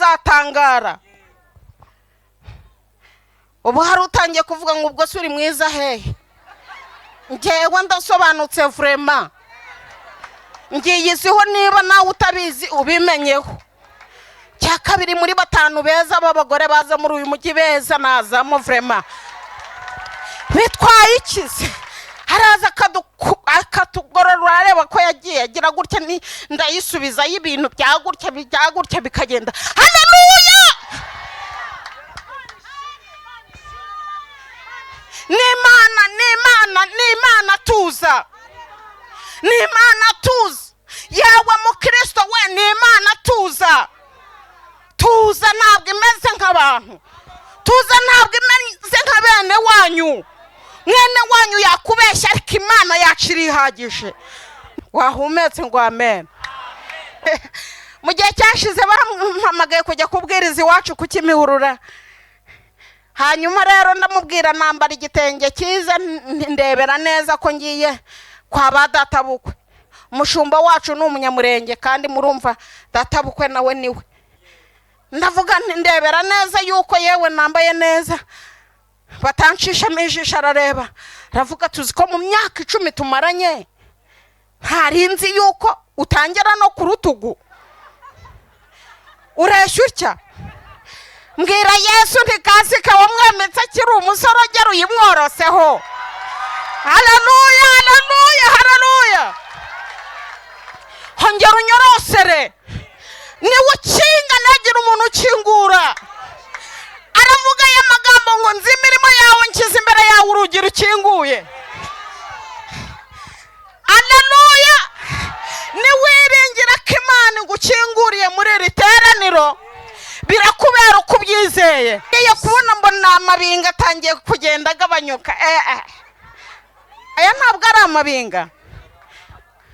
Uzatangara. Ubu hari utangiye kuvuga ngo: "Ubwo se uri mwiza hehe?" Ngewe ndasobanutse vraiment, ngiyiziho. Niba nawe utabizi, ubimenyeho. Cya kabiri, muri batanu beza b'abagore baza muri uyu mujyi beza, nazamo vraiment. Bitwaye ikize? Haraza akatugorora, areba ko yagiye agira gutya, ni ndayisubizayo, ibintu bya gutya bya gutya bikagenda. Haleluya! Ni Imana, ni Imana, ni Imana. Tuza, ni Imana, tuza. Yewe mukristo we, ni Imana. Tuza, tuza, ntabwo imeze nk'abantu. Tuza, ntabwo imeze nka bene wanyu. Mwene wanyu yakubeshya, ariko Imana yacu irihagije. Wahumetse ngo amen. Mu gihe cyashize bampamagaye kujya kubwiriza iwacu ku Kimihurura. Hanyuma rero ndamubwira, nambara igitenge cyiza, ndebera neza ko ngiye kwa ba databukwe. Umushumba wacu ni Umunyamurenge, kandi murumva databukwe nawe niwe. Ndavuga nti: "Ndebera neza yuko yewe nambaye neza, batanshishamo ijisho." Arareba, aravuga: "Tuzi ko mu myaka 10 tumaranye ntarinzi yuko utangira no ku rutugu, ureshya utya." Mbwira Yesu nti: "Kasike wamwemetse akiri umusore, ugera uyimworoseho." Haleluya, haleluya, haleluya! Hongera unyorosere. Niwe ukinga, ntagire umuntu ukingura. Aravuga aya magambo ngo: "Nzi imirimo yawe, nshyize imbere yawe urugi rukinguye." Aleluya! Niwiringira ko Imana igukinguriye muri iri teraniro, birakubera uko ubyizeye. Ngiye kubona mbona amabinga atangiye kugenda agabanyuka. Aya ntabwo ari amabinga,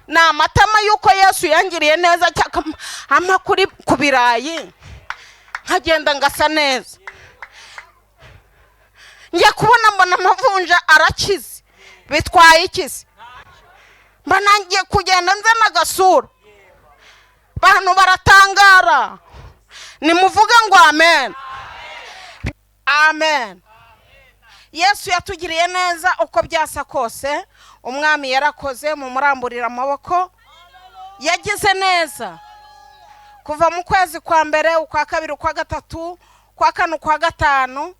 ni amatama y'uko Yesu yangiriye neza, cyangwa ampa kuri ku birayi nkagenda ngasa neza. Ngiye kubona mbona amavunja arakize. Bitwaye ikize? Mba ngiye kugenda nzana agasura, abantu baratangara. Nimuvuge ngo amen, amen. Yesu yatugiriye neza uko byasa kose. Umwami yarakoze, mumuramburira amaboko. Yagize neza kuva mu kwezi kwa mbere, ukwa kabiri, ukwa gatatu, ukwa kane, ukwa gatanu,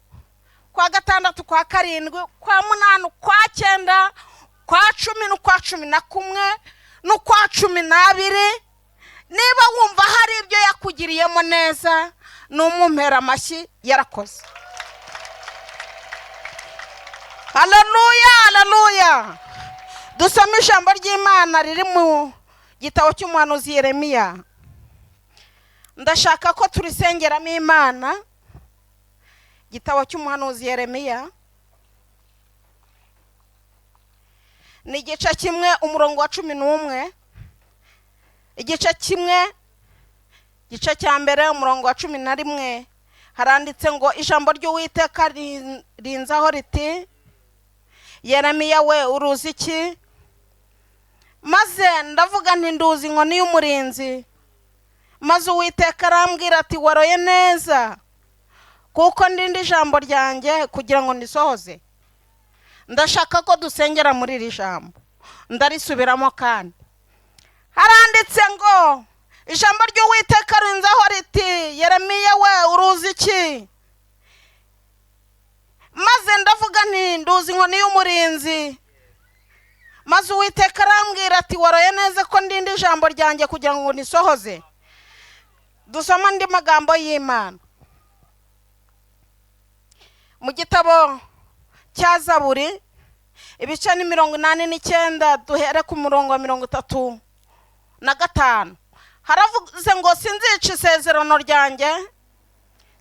kwa gatandatu, kwa karindwi, kwa munani, ukwa cyenda, kwa 10 n'ukwa 11 n'ukwa 12. Niba wumva hari ibyo yakugiriyemo neza, numumpera amashyi. Yarakoze. Haleluya, haleluya! Dusome ijambo ry'Imana riri mu gitabo cy'umuhanuzi Yeremiya. Ndashaka ko turisengeramo Imana. Igitabo cy'umuhanuzi Yeremiya ni igice 1, umurongo wa 11. Igice 1, igice cya mbere, umurongo wa 11, haranditse ngo: "Ijambo ry'Uwiteka rinzaho riti: 'Yeremiya we, uruzi iki?' Maze ndavuga nti: 'Nduzi inkoni y'umurinzi.' Maze Uwiteka arambwira ati: 'Waroye neza, kuko ndinda ijambo ryanjye kugira ngo ndisohoze.'" Ndashaka ko dusengera muri iri jambo. Ndarisubiramo kandi. Haranditse ngo: "Ijambo ry'Uwiteka rinzaho riti: 'Yeremiya we, uruzi iki?' Maze ndavuga nti: 'Nduzi inkoni y'umurinzi.' Maze Uwiteka arambwira ati: 'Waroye neza ko ndinda ijambo ryanjye kugira ngo nisohoze.'" Dusoma andi magambo y'Imana mu gitabo cya Zaburi, ibice ni 89, duhere ku murongo wa 35. Haravuze ngo: "Sinzica isezerano ryanjye,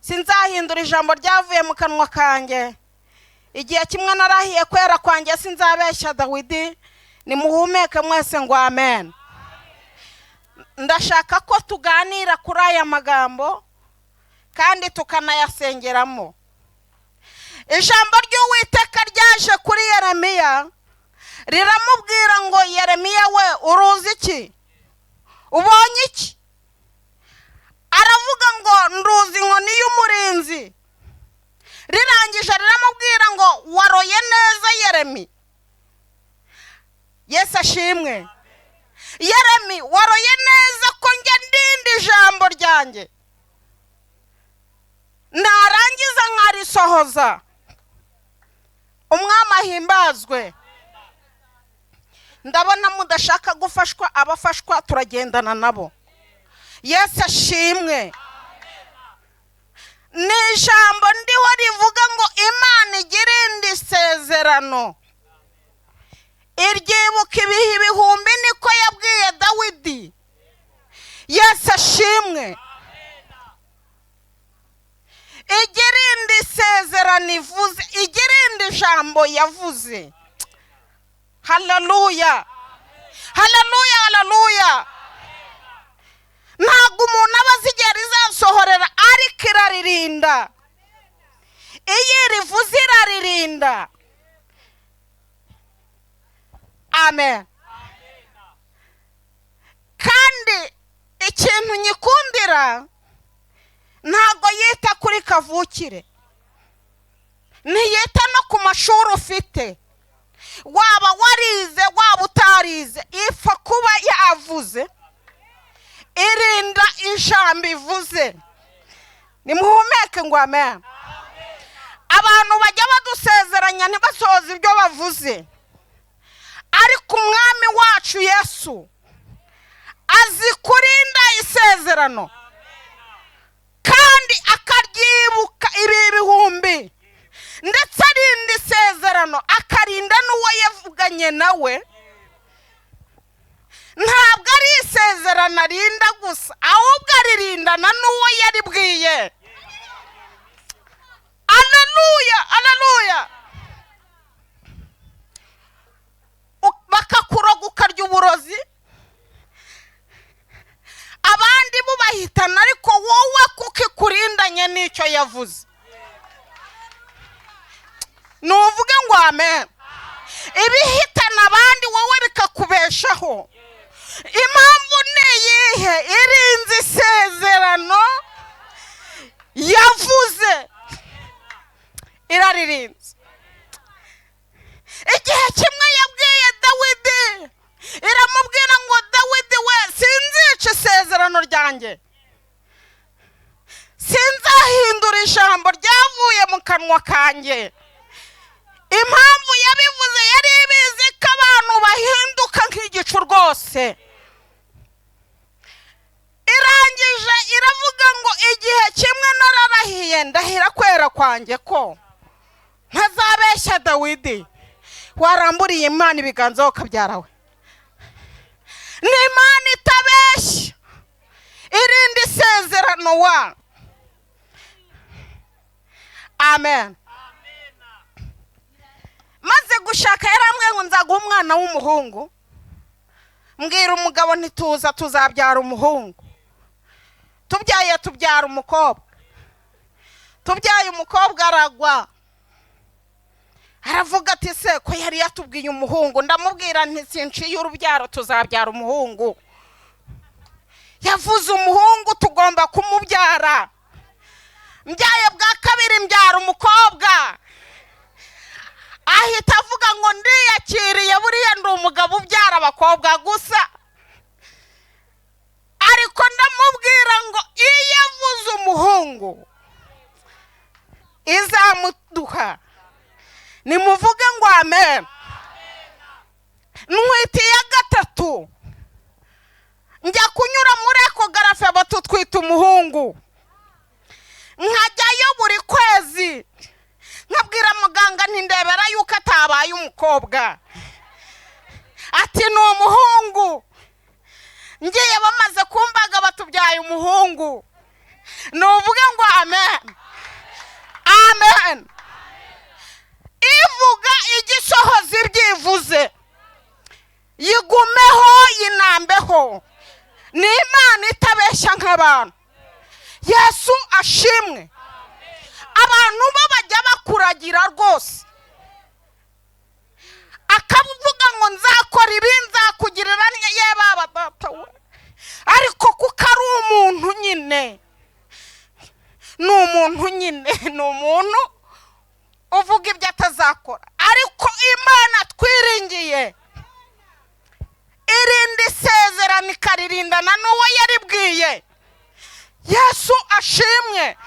sinzahindura ijambo ryavuye mu kanwa kanjye. Igihe kimwe narahiye kwera kwanjye, sinzabeshya Dawidi." Nimuhumeke mwese ngo amen. Ndashaka ko tuganira kuri aya magambo kandi tukanayasengeramo. Ijambo ry'Uwiteka ryaje kuri Yeremiya, riramubwira ngo: "Yeremiya we, uruzi iki? Ubonye iki?" Aravuga ngo: "Nduzi." Ashimwe. Yeremi, waroye neza ko njya ndinda ijambo ryanjye, narangiza nkarisohoza. Umwami ahimbazwe. Ndabona mudashaka gufashwa, abafashwa turagendana nabo. Yesu ashimwe. Ni ijambo ndiho rivuga ngo Imana igira indi sezerano, iryibuka ibihe ibihumbi, niko yabwiye Dawidi. Yesu ashimwe. Igira indi sezerano ivuze, igira indi jambo yavuze. Haleluya, haleluya, haleluya. Ntabwo umuntu aba azi igihe rizasohorera, ariko iraririnda. Iyo irivuze iraririnda. Amen. Kandi ikintu nyikundira, ntabwo yita kuri kavukire, ntiyita no ku mashuri ufite, waba warize waba utarize, ipfa kuba yavuze. Irinda ijambo ivuze. Nimuhumeke ngo amen. Abantu bajya badusezeranya ntibasohoze ibyo bavuze, ariko Umwami wacu Yesu azi kurinda isezerano kandi akaryibuka ibi bihumbi, ndetse arinda isezerano akarinda n'uwo yavuganye nawe. Ntabwo ari isezerano arinda gusa, ahubwo aririndana n'uwo yaribwiye. Aleluya, aleluya. Bakakuroga ukarya uburozi, abandi bo bahitana, ariko wowe kuko ikurindanye n'icyo yavuze. Nuvuge ngo amen. Ibihitana abandi wowe bikakubeshaho. Impamvu ni iyihe? Irinze isezerano yavuze, iraririnze. Igihe kimwe yabwiye Dawidi, iramubwira ngo Dawidi we, sinzica isezerano ryanjye, sinzahindura ijambo ryavuye mu kanwa kanjye. Impamvu yabivuze, yari ibizi ko abantu bahinduka nk'igicu rwose. Irangije iravuga ngo igihe kimwe nararahiye, ndahira kwera kwanjye ko ntazabeshya Dawidi. Waramburiye Imana ibiganza ukabyara we. Ni Imana itabeshya, irinda isezerano wa. Amen. Maze gushaka yarambwiye ngo nzaguha umwana w'umuhungu. Mbwira umugabo ntituza tuzabyara umuhungu. Tubyaye tubyara umukobwa. Tubyaye umukobwa aragwa. Aravuga ati se ko yari yatubwiye umuhungu? Ndamubwira nti sinciye urubyaro, tuzabyara umuhungu. Yavuze umuhungu, tugomba kumubyara. Mbyaye bwa kabiri mbyara umukobwa. Ahita avuga ngo ndiyakiriye, buriya ndi umugabo ubyara abakobwa gusa. Ariko ndamubwira ngo iyo avuze umuhungu izamuduha. Nimuvuge ngo amen. Ntwite iya gatatu, njya kunyura muri échographie batutwita umuhungu. Nkajyayo buri kwezi nkabwira muganga nti ndebera yuko atabaye umukobwa. Ati ni umuhungu. Ngiye bamaze kumbaga batubyaye umuhungu. Nuvuge ngo amen, amen. Ivuga igisohoza ibyivuze, yigumeho yinambeho. Ni Imana itabeshya nk'abantu. Yesu ashimwe. Abantu bo bajya bakuragira rwose, akavuga ngo nzakora ibi, nzakugirira ye baba data we, ariko kuko ari umuntu nyine, ni umuntu nyine, ni umuntu uvuga ibyo atazakora. Ariko Imana twiringiye Irinda isezerano, ikaririndana n'uwo yaribwiye. Yesu ashimwe.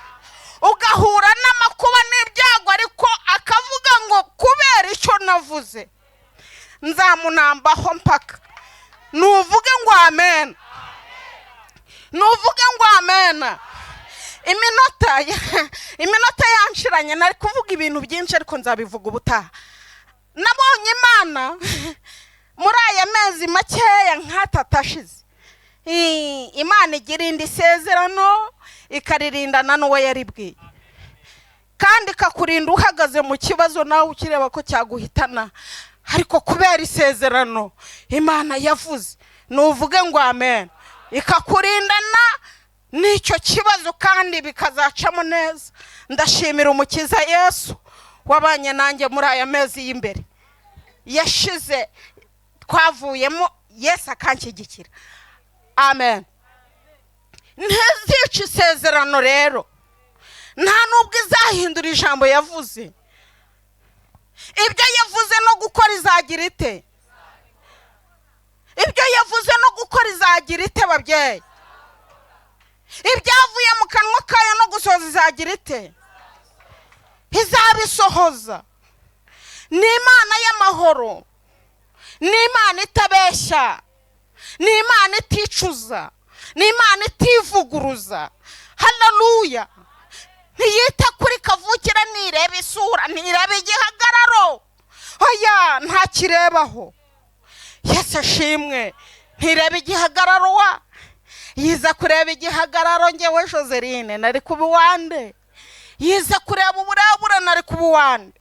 Ugahura n'amakuba n'ibyago, ariko akavuga ngo kubera icyo navuze nzamunambaho mpaka. Nuvuge ngo amen, nuvuge ngo amen. Iminota yanshiranye, nari kuvuga ibintu byinshi, ariko nzabivuga ubutaha. Nabonye Imana muri aya mezi makeya nk'atatu ashize. Imana igira indi isezerano, ikaririndana n'uwo yaribwiye, kandi ikakurinda uhagaze mu kibazo nawe ukireba ko cyaguhitana, ariko kubera isezerano Imana yavuze, nuvuge ngo amen, ikakurindana n'icyo kibazo kandi bikazacamo neza. Ndashimira Umukiza Yesu wabanye nanjye muri aya mezi y'imbere yashize twavuyemo, Yesu akanshyigikira. Amen. Ntizice isezerano rero, nta nubwo izahindura ijambo yavuze. Ibyo yavuze no gukora izagira ite? Ibyo yavuze no gukora izagira ite, babyeyi? Ibyavuye mu kanwa kayo no gusohoza izagira ite? Izabisohoza. Ni Imana y'amahoro, ni Imana itabeshya, ni Imana iticuza, ni Imana itivuguruza. Haleluya! Ntiyita kuri kavukire, ntireba isura, ntireba igihagararo, oya, ntakirebaho. Yesu ashimwe. Ntireba igihagararo. Wa yiza kureba igihagararo, ngewe Joseline nari kuba uwande? Yiza kureba uburebure, nari kuba uwande?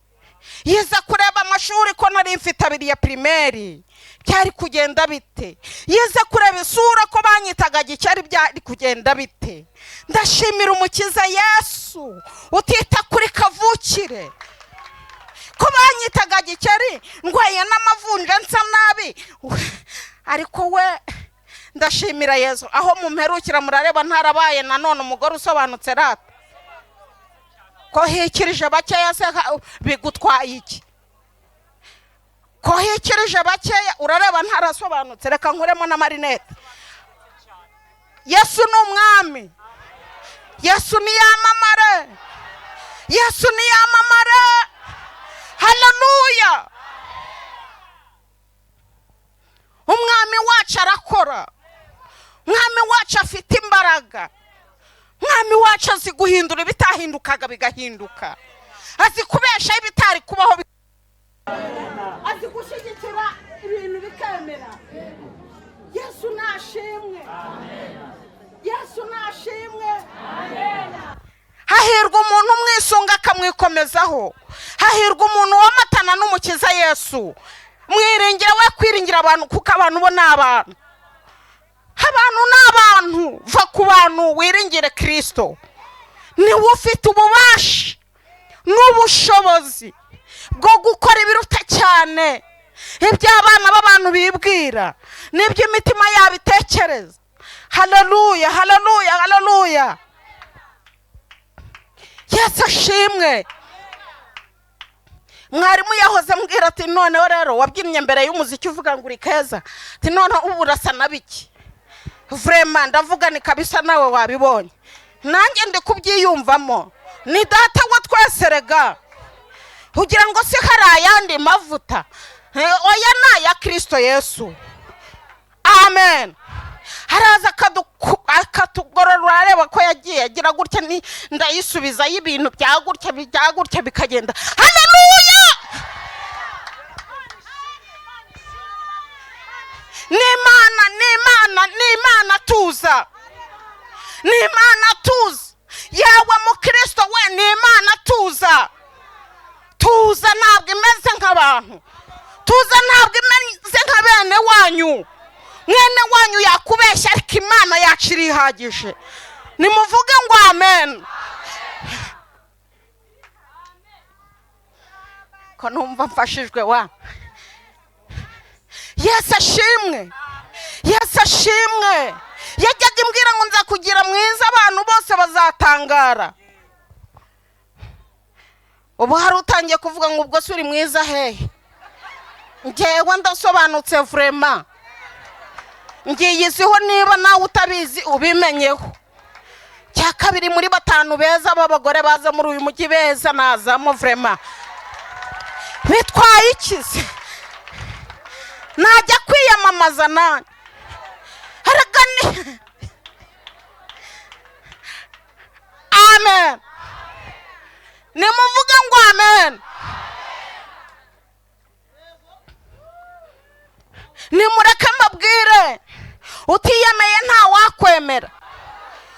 Yiza kureba amashuri, ko nari mfite abiri ya primaire, byari kugenda bite? Yiza kureba isura, ko banyitaga Gikeri, byari kugenda bite? Ndashimira Umukiza Yesu utita kuri kavukire. Ko banyitaga Gikeri, ndwaye n'amavunja, nsa nabi, ariko we, ndashimira Yesu. Aho mumperukira murareba ntarabaye nanone umugore usobanutse rata? Ko hikirije bakeya se, bigutwaye iki? Ko hikirije bakeya, urareba ntarasobanutse? Reka nkuremo n'amarinete. Yesu ni Umwami. Yesu niyamamare, Yesu niyamamare. Haleluya! Umwami wacu arakora, Umwami wacu afite imbaraga, Umwami wacu azi guhindura ibitahindukaga bigahinduka, azi kubeshaho ibitari kubaho, azi gushyigikira ibintu bikemera. Yesu nashimwe, Yesu nashimwe. Hahirwa umuntu umwisunga akamwikomezaho, hahirwa umuntu wamatana n'Umukiza Yesu. Mwiringira we kwiringira abantu, kuko abantu bo ni abantu, abantu ni abantu. Va ku bantu wiringire Kirisito, niwe ufite ububasha n'ubushobozi bwo gukora ibiruta cyane iby'abana b'abantu bibwira n'iby'imitima yabo itekereza. Haleluya, haleluya, haleluya! Yesu ashimwe. Mwarimu yahoze ambwira ati: "Noneho rero wabyinnye mbere y'umuziki uvuga ngo uri keza," ati: "Noneho ubu urasa na biki?" Vraiment ndavuga ni kabisa, nawe wabibonye, nanjye ndi kubyiyumvamo. Ni Data wa twese rega. Kugira ngo se hari ayandi mavuta? Oya, ni aya Kirisito Yesu. Amen. Haraza akatugorora, areba ko yagiye agira gutya, ni ndayisubizayo ibintu bya gutya, bya gutya bikagenda. Haleluya! Ni Imana, ni Imana, ni Imana tuza, ni Imana tuza. Yewe mukristo we, ni Imana tuza. Tuza, ntabwo imeze nk'abantu. Tuza, ntabwo imeze nka bene wanyu. Mwene wanyu yakubeshya, ariko Imana yacu irihagije. Nimuvuge ngo amen. Ko numva mfashijwe wa! Yesu ashimwe, Yesu ashimwe. Yajyaga imbwira ngo nzakugira mwiza, abantu bose bazatangara. Ubu hari utangiye kuvuga ngo ubwo se uri mwiza hehe? Ngewe ndasobanutse vraiment. Ngiyiziho, niba nawe utabizi ubimenyeho. Cya kabiri, muri batanu beza b'abagore baza muri uyu mujyi beza, nazamo vraiment. Bitwaye iki se? Najya kwiyamamaza nanjye? Erega ni amen. Nimuvuge ngo amen. Nimureke mbabwire, utiyemeye ntawakwemera,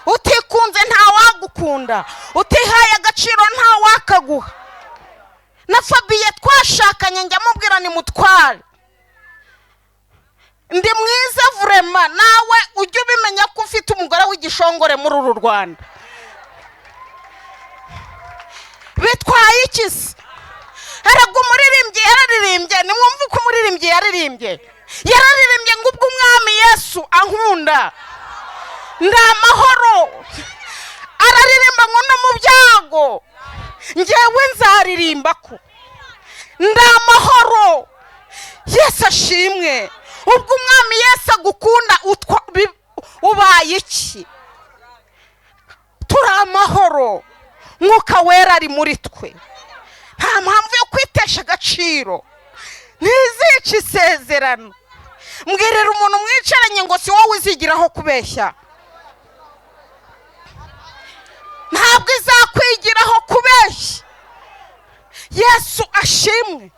utikunze ntawagukunda, utihaye agaciro ntawakaguha. Na Fabiye twashakanye njya mubwira ni mutware, ndi mwiza vraiment. Nawe ujye ubimenya ko ufite umugore w'igishongore muri uru Rwanda. Bitwaye iki se? Erega umuririmbyi yararirimbye, nimwumve uko umuririmbyi yaririmbye. Yararirimbye ngo ubwo umwami Yesu ankunda ndi amahoro. Araririmba ngo no mu byago ngewe nzaririmba ko ndi amahoro. Yesu ashimwe. Ubwo umwami Yesu agukunda ubaye iki? Turi amahoro, Mwuka Wera ari muri twe, nta mpamvu yo kwitesha agaciro. Ntizice isezerano. Mbwirira umuntu mwicaranye ngo si wowe uzigiraho kubeshya, ntabwo izakwigiraho kubeshya. Yesu ashimwe.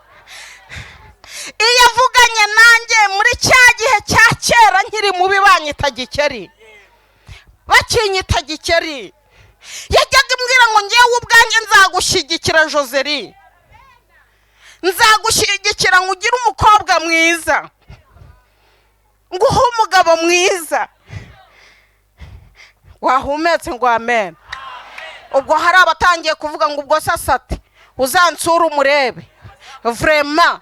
Iyo avuganye nanjye muri cya gihe cya kera nkiri mubi, banyita Gikeri, bakinyita Gikeri, yajyaga imbwira ngo ngewe ubwanjye nzagushyigikira Joseli, nzagushyigikira ngo ugire umukobwa mwiza, nguhe umugabo mwiza. Wahumetse ngo amen. Ubwo hari abatangiye kuvuga ngo ubwo sasate uzansure umurebe. Vraiment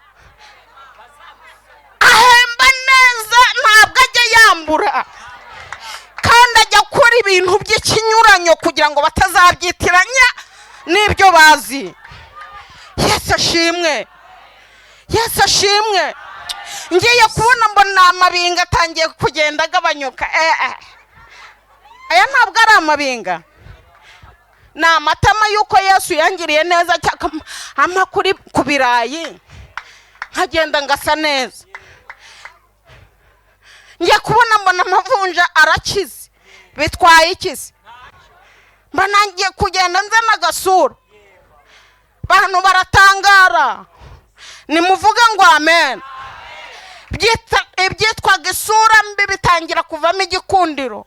ahemba neza, ntabwo ajya yambura, kandi ajya akora ibintu by'ikinyuranyo kugira ngo batazabyitiranya n'ibyo bazi. Yesu ashimwe, Yesu ashimwe. Ngiye kubona mbona amabinga atangiye kugenda agabanyuka. Aya ntabwo ari amabinga, ni amatama y'uko Yesu yangiriye neza, ampa kuri ku birayi nkagenda ngasa neza. Ngiye kubona mbona amavunja arakize. Bitwaye ikize? Mba nangiye kugenda nzana agasura, abantu baratangara. Nimuvuge ngo amen. Ibyitwaga isura mbi bitangira kuvamo igikundiro.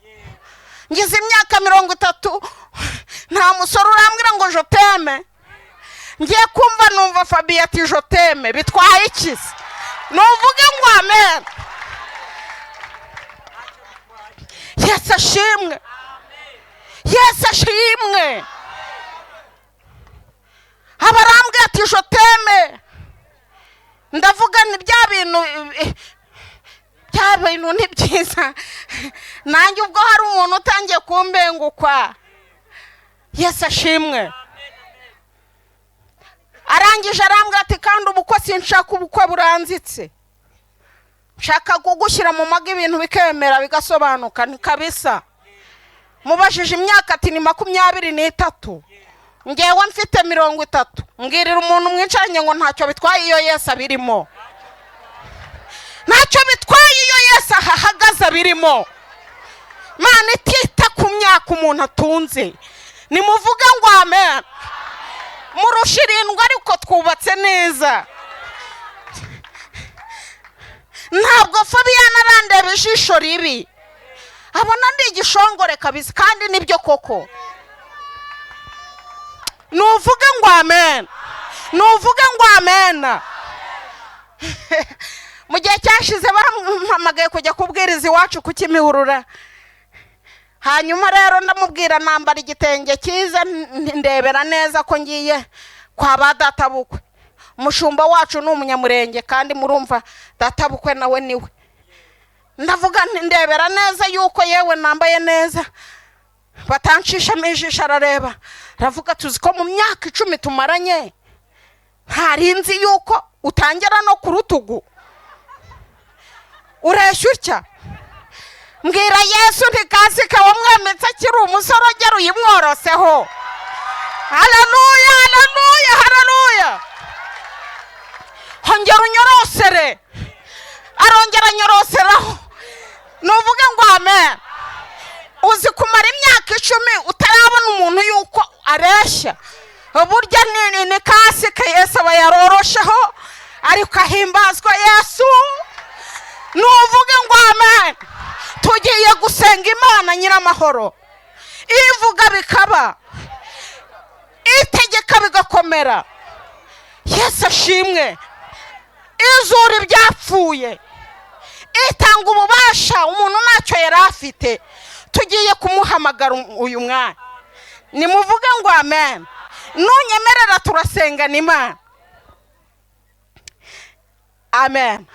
Ngize imyaka 30 nta musore urambwira ngo je t'aime. Ngiye kumva numva Fabiye ati je t'aime. Bitwaye ikize? Nuvuge ngo amen. Yesu ashimwe, Yesu ashimwe. Abarambwira ati je t'aime, ndavuga ni bya bintu, bya bintu ni byiza. Nanjye ubwo hari umuntu utangiye kumbengukwa. Yesu ashimwe. Arangije arambwira ati kandi ubukwe sinshaka ubukwe buranzitse, nshaka kugushyira mu mago ibintu bikemera bigasobanuka. Ni kabisa. Mubajije imyaka ati ni 23, ngewe mfite 30. Mbwirira umuntu mwicaranye ngo ntacyo bitwaye iyo Yesu abirimo, ntacyo bitwaye iyo Yesu ahahagaze abirimo. Imana itita ku myaka umuntu atunze. Nimuvuge ngo amen. Murusha 7 ariko twubatse neza. Ntabwo Fabiyana arandeba ijisho ribi, abona ndi igishongore kabisa, kandi nibyo koko. Nuvuge ngo amen, nuvuge ngo amen. Mu gihe cyashize barampamagaye kujya kubwiriza iwacu ku Kimihurura. Hanyuma rero ndamubwira nambara igitenge cyiza, ndebera neza ko ngiye kwa ba databukwe. Umushumba wacu ni umunyamurenge, kandi murumva databukwe nawe niwe. Ndavuga nti ndebera neza yuko yewe nambaye neza, batanshishamo ijisho. Arareba aravuga, tuzi ko mu myaka 10 tumaranye ntarinzi yuko utangera no ku rutugu, ureshya utya. Mbwira Yesu nti kasike wamwemetse akiri umusore, ugera uyimworoseho. Haleluya, haleluya, haleluya! Hongera unyorosere. Arongera anyoroseraho. Nuvuge ngo amen. Uzi kumara imyaka 10 utarabona umuntu yuko areshya? Burya ni kasike Yesu aba yarorosheho, ariko ahimbazwa Yesu. Nuvuge ngo amen. Tugiye gusenga Imana nyiramahoro, ivuga bikaba, itegeka bigakomera. Yesu ashimwe. Izura ibyapfuye, itanga ububasha umuntu ntacyo yari afite. Tugiye kumuhamagara uyu mwanya. Nimuvuge ngo amen. Nunyemerera turasengana Imana. Amen,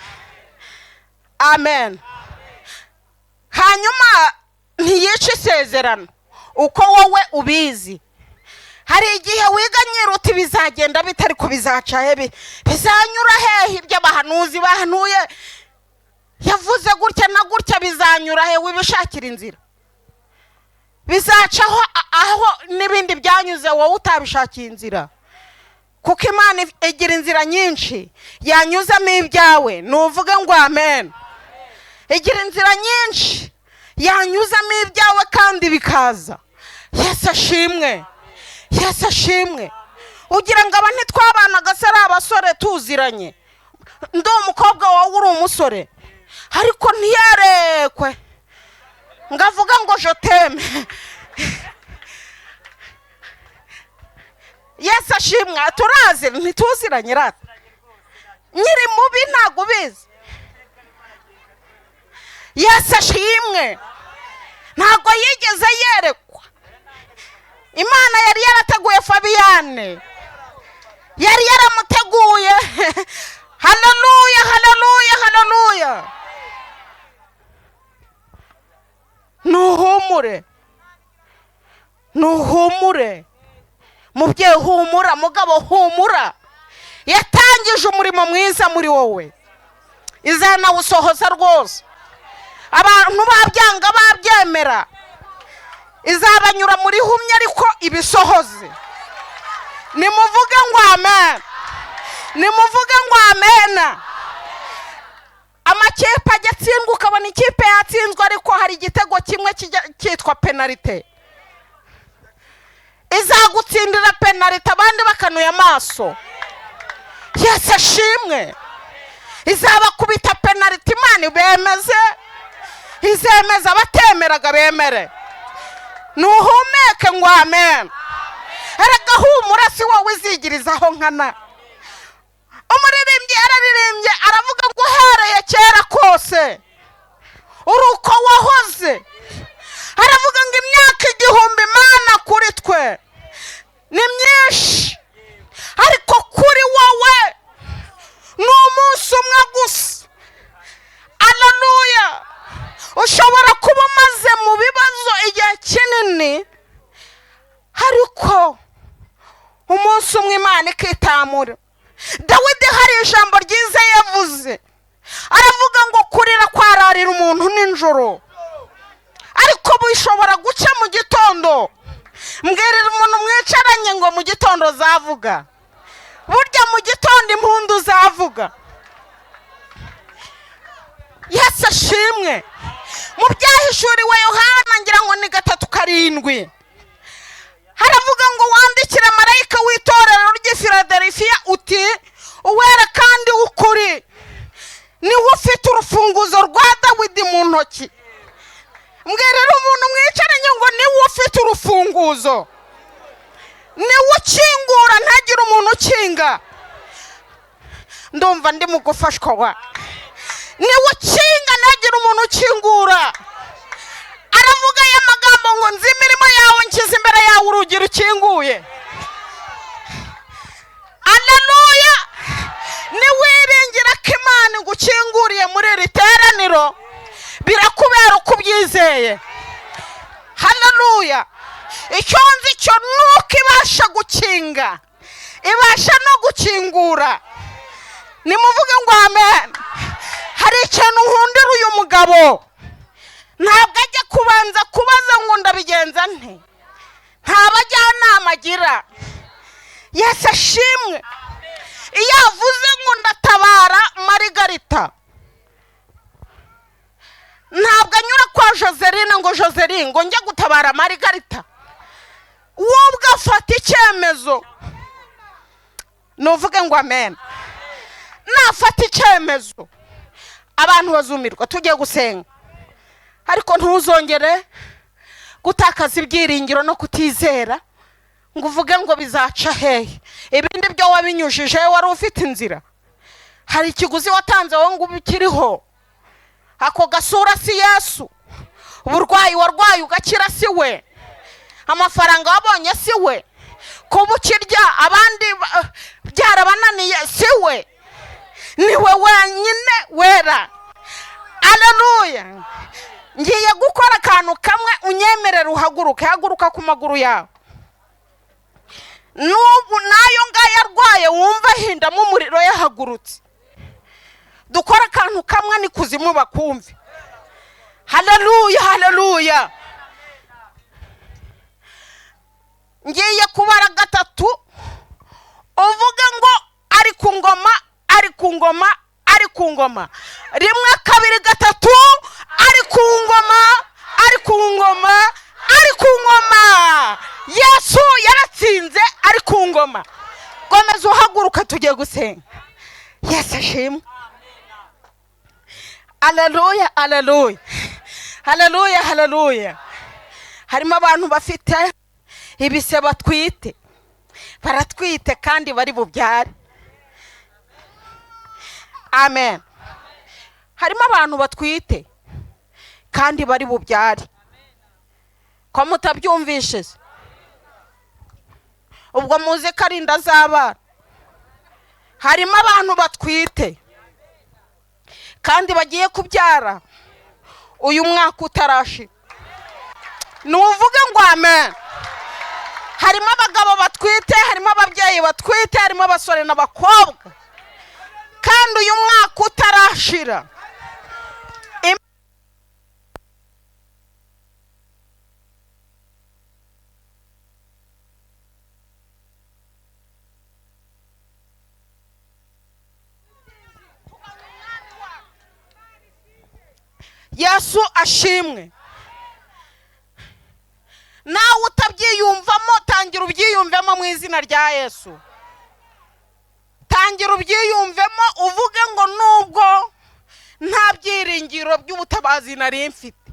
amen. Hanyuma ntiyice isezerano uko wowe ubizi. Hari igihe wiga nyiruti bizagenda bitari ko bizaca he, bizanyura hehe? Ibyo abahanuzi bahanuye yavuze gutya na gutya, bizanyura he? Wibishakira inzira, bizacaho aho n'ibindi byanyuze wowe utabishakiye inzira, kuko Imana igira inzira nyinshi yanyuzamo ibyawe. Nuvuge ngo amen. Igira inzira nyinshi yanyuzamo ibyawe kandi bikaza. Yesu ashimwe, Yesu ashimwe. Ugira ngo aba ntitwabanaga se ari abasore tuziranye? Ndi umukobwa, wowe uri umusore, ariko ntiyarekwe ngavuga ngo je t'aime. Yesu ashimwe. Turazi ntituziranye rata, nyiri mubi ntabwo ubizi. Yesu ashimwe. Ntabwo yigeze yerekwa. Imana yari yarateguye Fabiyane, yari yaramuteguye. Haleluya, haleluya, haleluya. Nuhumure, nuhumure mubyeyi, humura mugabo, humura. Yatangije umurimo mwiza muri wowe, izanawusohoza rwose. Abantu babyanga babyemera, izabanyura muri humye ariko ibisohoze. Nimuvuge ngo amen, nimuvuge ngo amen. Amakipe ajya atsindwa, ukabona ikipe yatsinzwe ariko hari igitego kimwe cyitwa penalite. Izagutsindira penalite abandi bakanuye amaso. Yesu ashimwe. Izabakubita penalite, Imana ibemeze, izemeza abatemeraga bemere. Nuhumeke ngo amen. Erega humura, si wowe izigirizaho nkana. Umuririmbyi yararirimbye aravuga ngo uhereye kera kose uri uko wahoze. Aravuga ngo imyaka 1000 Imana kuri twe ni myinshi, ariko kuri wowe ni umunsi umwe gusa. Haleluya. Ushobora kuba umaze mu bibazo igihe kinini, ariko umunsi umwe Imana ikitamura. Dawidi hari ijambo ryiza yavuze, aravuga ngo kurira kwararira umuntu nijoro, ariko bishobora guca mu gitondo. Mbwirira umuntu mwicaranye ngo mu gitondo zavuga. Burya mu gitondo impundu zavuga. Yesu ashimwe. Mu byahishuriwe Yohana ngira ngo ni 3:7, haravuga ngo wandikire marayika w'itorero ry'i Filadelfiya uti uwera kandi w'ukuri niwe ufite urufunguzo rwa Dawidi mu ntoki. Mbwirira umuntu mwicaranye ngo niwe ufite urufunguzo, niwe ukingura ntagire umuntu ukinga. Ndumva ndi mu gufashwa wa niwe ukinga ntagire umuntu ukingura. Aravuga aya magambo ngo nzi imirimo yawe, nshyize imbere yawe urugi rukinguye. Haleluya. Niwiringira ko Imana igukinguriye muri iri teraniro, birakubera uko ubyizeye. Haleluya. Icyo nzi cyo nuko ibasha gukinga, ibasha no gukingura. Nimuvuge ngo amen. Hari ikintu nkundira uyu mugabo. Ntabwo ajya kubanza kubaza ngo ndabigenza nte, nta bajyanama agira. Yesu ashimwe. Iyo avuze ngo ndatabara Marigarita, ntabwo anyura kwa Joseline ngo Joseline ngo njye gutabara Marigarita. Wowe ubwo afata icyemezo, nuvuge ngo amen. Nafata icyemezo abantu bazumirwa. Tugiye gusenga, ariko ntuzongere gutakaza ibyiringiro no kutizera ngo uvuge ngo bizaca hehe. Ibindi byo wabinyujije, wari ufite inzira, hari ikiguzi watanze wowe ngo ube ukiriho. Ako gasura si Yesu, uburwayi warwaye ugakira si we, amafaranga wabonye si we, kuba ukirya abandi byarabananiye si we, ni we wenyine wera. Aleluya. Ngiye gukora akantu kamwe unyemerera uhaguruke. Haguruka ku maguru yawe. N'ubu n'ayo ngayo arwaye wumva ahindamo umuriro yahagurutse. Dukora akantu kamwe ni kuzimu bakumve. Haleluya, haleluya. Ngiye kubara gatatu, uvuge ngo ari ku ngoma, ari ku ngoma, ari ku ngoma. Rimwe, kabiri, gatatu. Ari ku ngoma, ari ku ngoma, ari ku ngoma. Yesu yaratsinze, ari ku ngoma. Komeza uhaguruka, tugiye gusenga. Yesu ashimwe. Haleluya, haleluya, haleluya, haleluya. Harimo abantu bafite ibise batwite, baratwite kandi bari bubyare. Amen. Harimo abantu batwite kandi bari bubyare. Ko mutabyumvise? Ubwo muzi ko ari inda z'abana. Harimo abantu batwite kandi bagiye kubyara uyu mwaka utarashira. Nuvuge ngo amen. Harimo abagabo batwite, harimo ababyeyi batwite, harimo abasore n'abakobwa, kandi uyu mwaka utarashira. Yesu ashimwe. Nawe utabyiyumvamo, tangira ubyiyumvemo mu izina rya Yesu. Tangira ubyiyumvemo, uvuge ngo nubwo nta byiringiro by'ubutabazi nari mfite,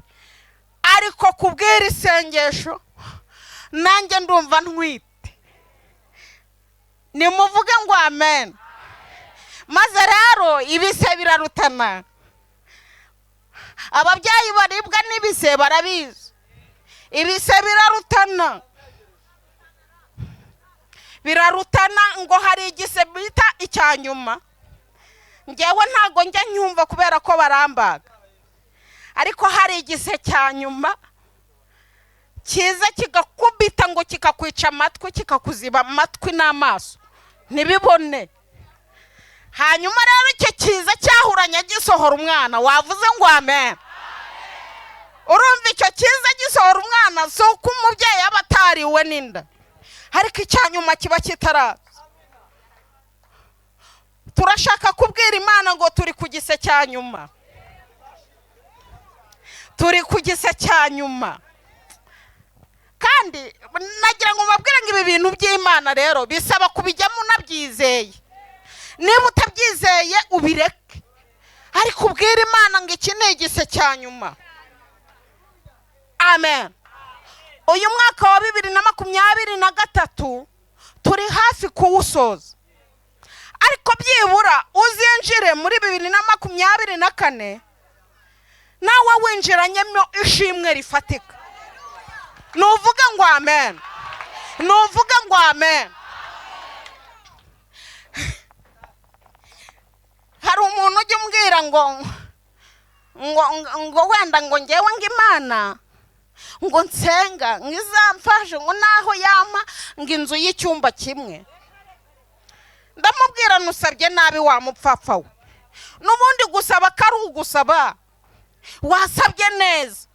ariko kubw'iri sengesho nanjye ndumva ntwite. Nimuvuge ngo amen. Maze rero ibise birarutana. Ababyeyi baribwa n'ibise barabizi. Ibise birarutana, birarutana. Ngo hari igise bita icya nyuma. Ngewe ntago njya nyumva kubera ko barambaga, ariko hari igise cya nyuma kiza kigakubita ngo kikakwica amatwi, kikakuziba amatwi n'amaso ntibibone. Hanyuma rero icyo kiza cyahuranya gisohora umwana, wavuze ngo amen. Urumva icyo kiza gisohora umwana si uko umubyeyi aba atariwe n'inda, ariko icya nyuma kiba kitaraza. Turashaka kubwira Imana ngo turi ku gise cya nyuma, turi ku gise cya nyuma. Kandi nagira ngo mbabwire ngo ibi bintu by'Imana rero bisaba kubijyamo unabyizeye. Niba utabyizeye ubireke, ariko ubwire Imana ngo iki ni igise cya nyuma. Amen. Uyu mwaka wa 2023 turi hafi kuwusoza, ariko byibura uzinjire muri 2024 nawe winjiranyemo ishimwe rifatika. Nuvuge ngo amen, nuvuge ngo amen. Hari umuntu ujya umbwira ngo ngo ngo wenda ngo ngewe ngo Imana ngo nsenga ngo izamfashe ngo naho yampa ngo inzu y'icyumba kimwe. Ndamubwira nusabye nabi wa mupfapfa we, n'ubundi gusaba ko ari ugusaba, wasabye neza.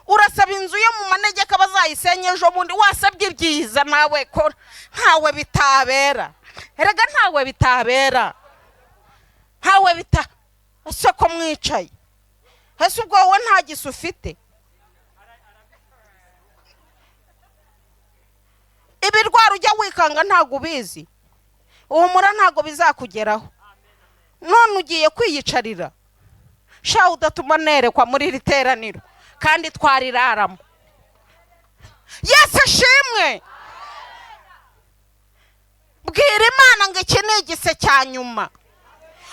Urasaba inzu yo mu manegeka bazayisenye ejo bundi. Wasabye ibyiza nawe ko ntawe bitabera. Erega ntawe bitabera, ntawe bita. Ese ko mwicaye? Ese ubwo wowe nta gisu ufite? Ibirwara ujya wikanga ntabwo ubizi. Uhumura, ntabwo bizakugeraho. None ugiye kwiyicarira sha, udatuma nerekwa muri iri teraniro kandi twariraramo. Yesu ashimwe. Bwira Imana ngo iki ni igise cya nyuma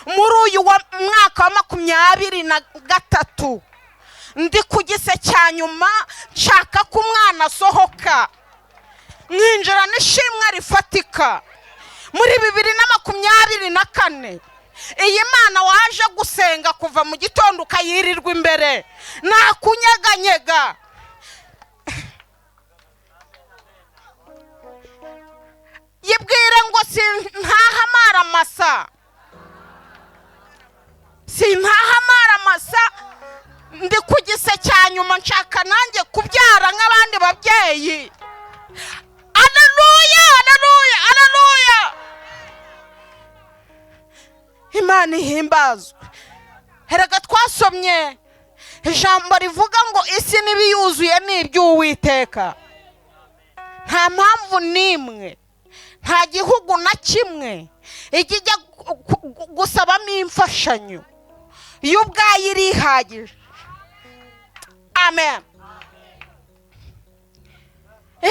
muri uyu mwaka wa 23. Ndi ku gise cya nyuma, nshaka ko umwana asohoka mwinjira n'ishimwe rifatika muri 2024. Iyi Mana waje gusenga kuva mu gitondo ukayirirwa imbere nakunyeganyega. Yibwire ngo sintaha amaramasa, sintaha amaramasa. Ndi ku gise cya nyuma, nshaka nanjye kubyara nk'abandi babyeyi. Aleluya, aleluya, aleluya! Imana ihimbazwe. Erega twasomye ijambo rivuga ngo isi n'ibiyuzuye ni iby'Uwiteka. Nta mpamvu n'imwe, nta gihugu na kimwe ikijya gusabamo imfashanyo, yo ubwayo irihagije. Amen.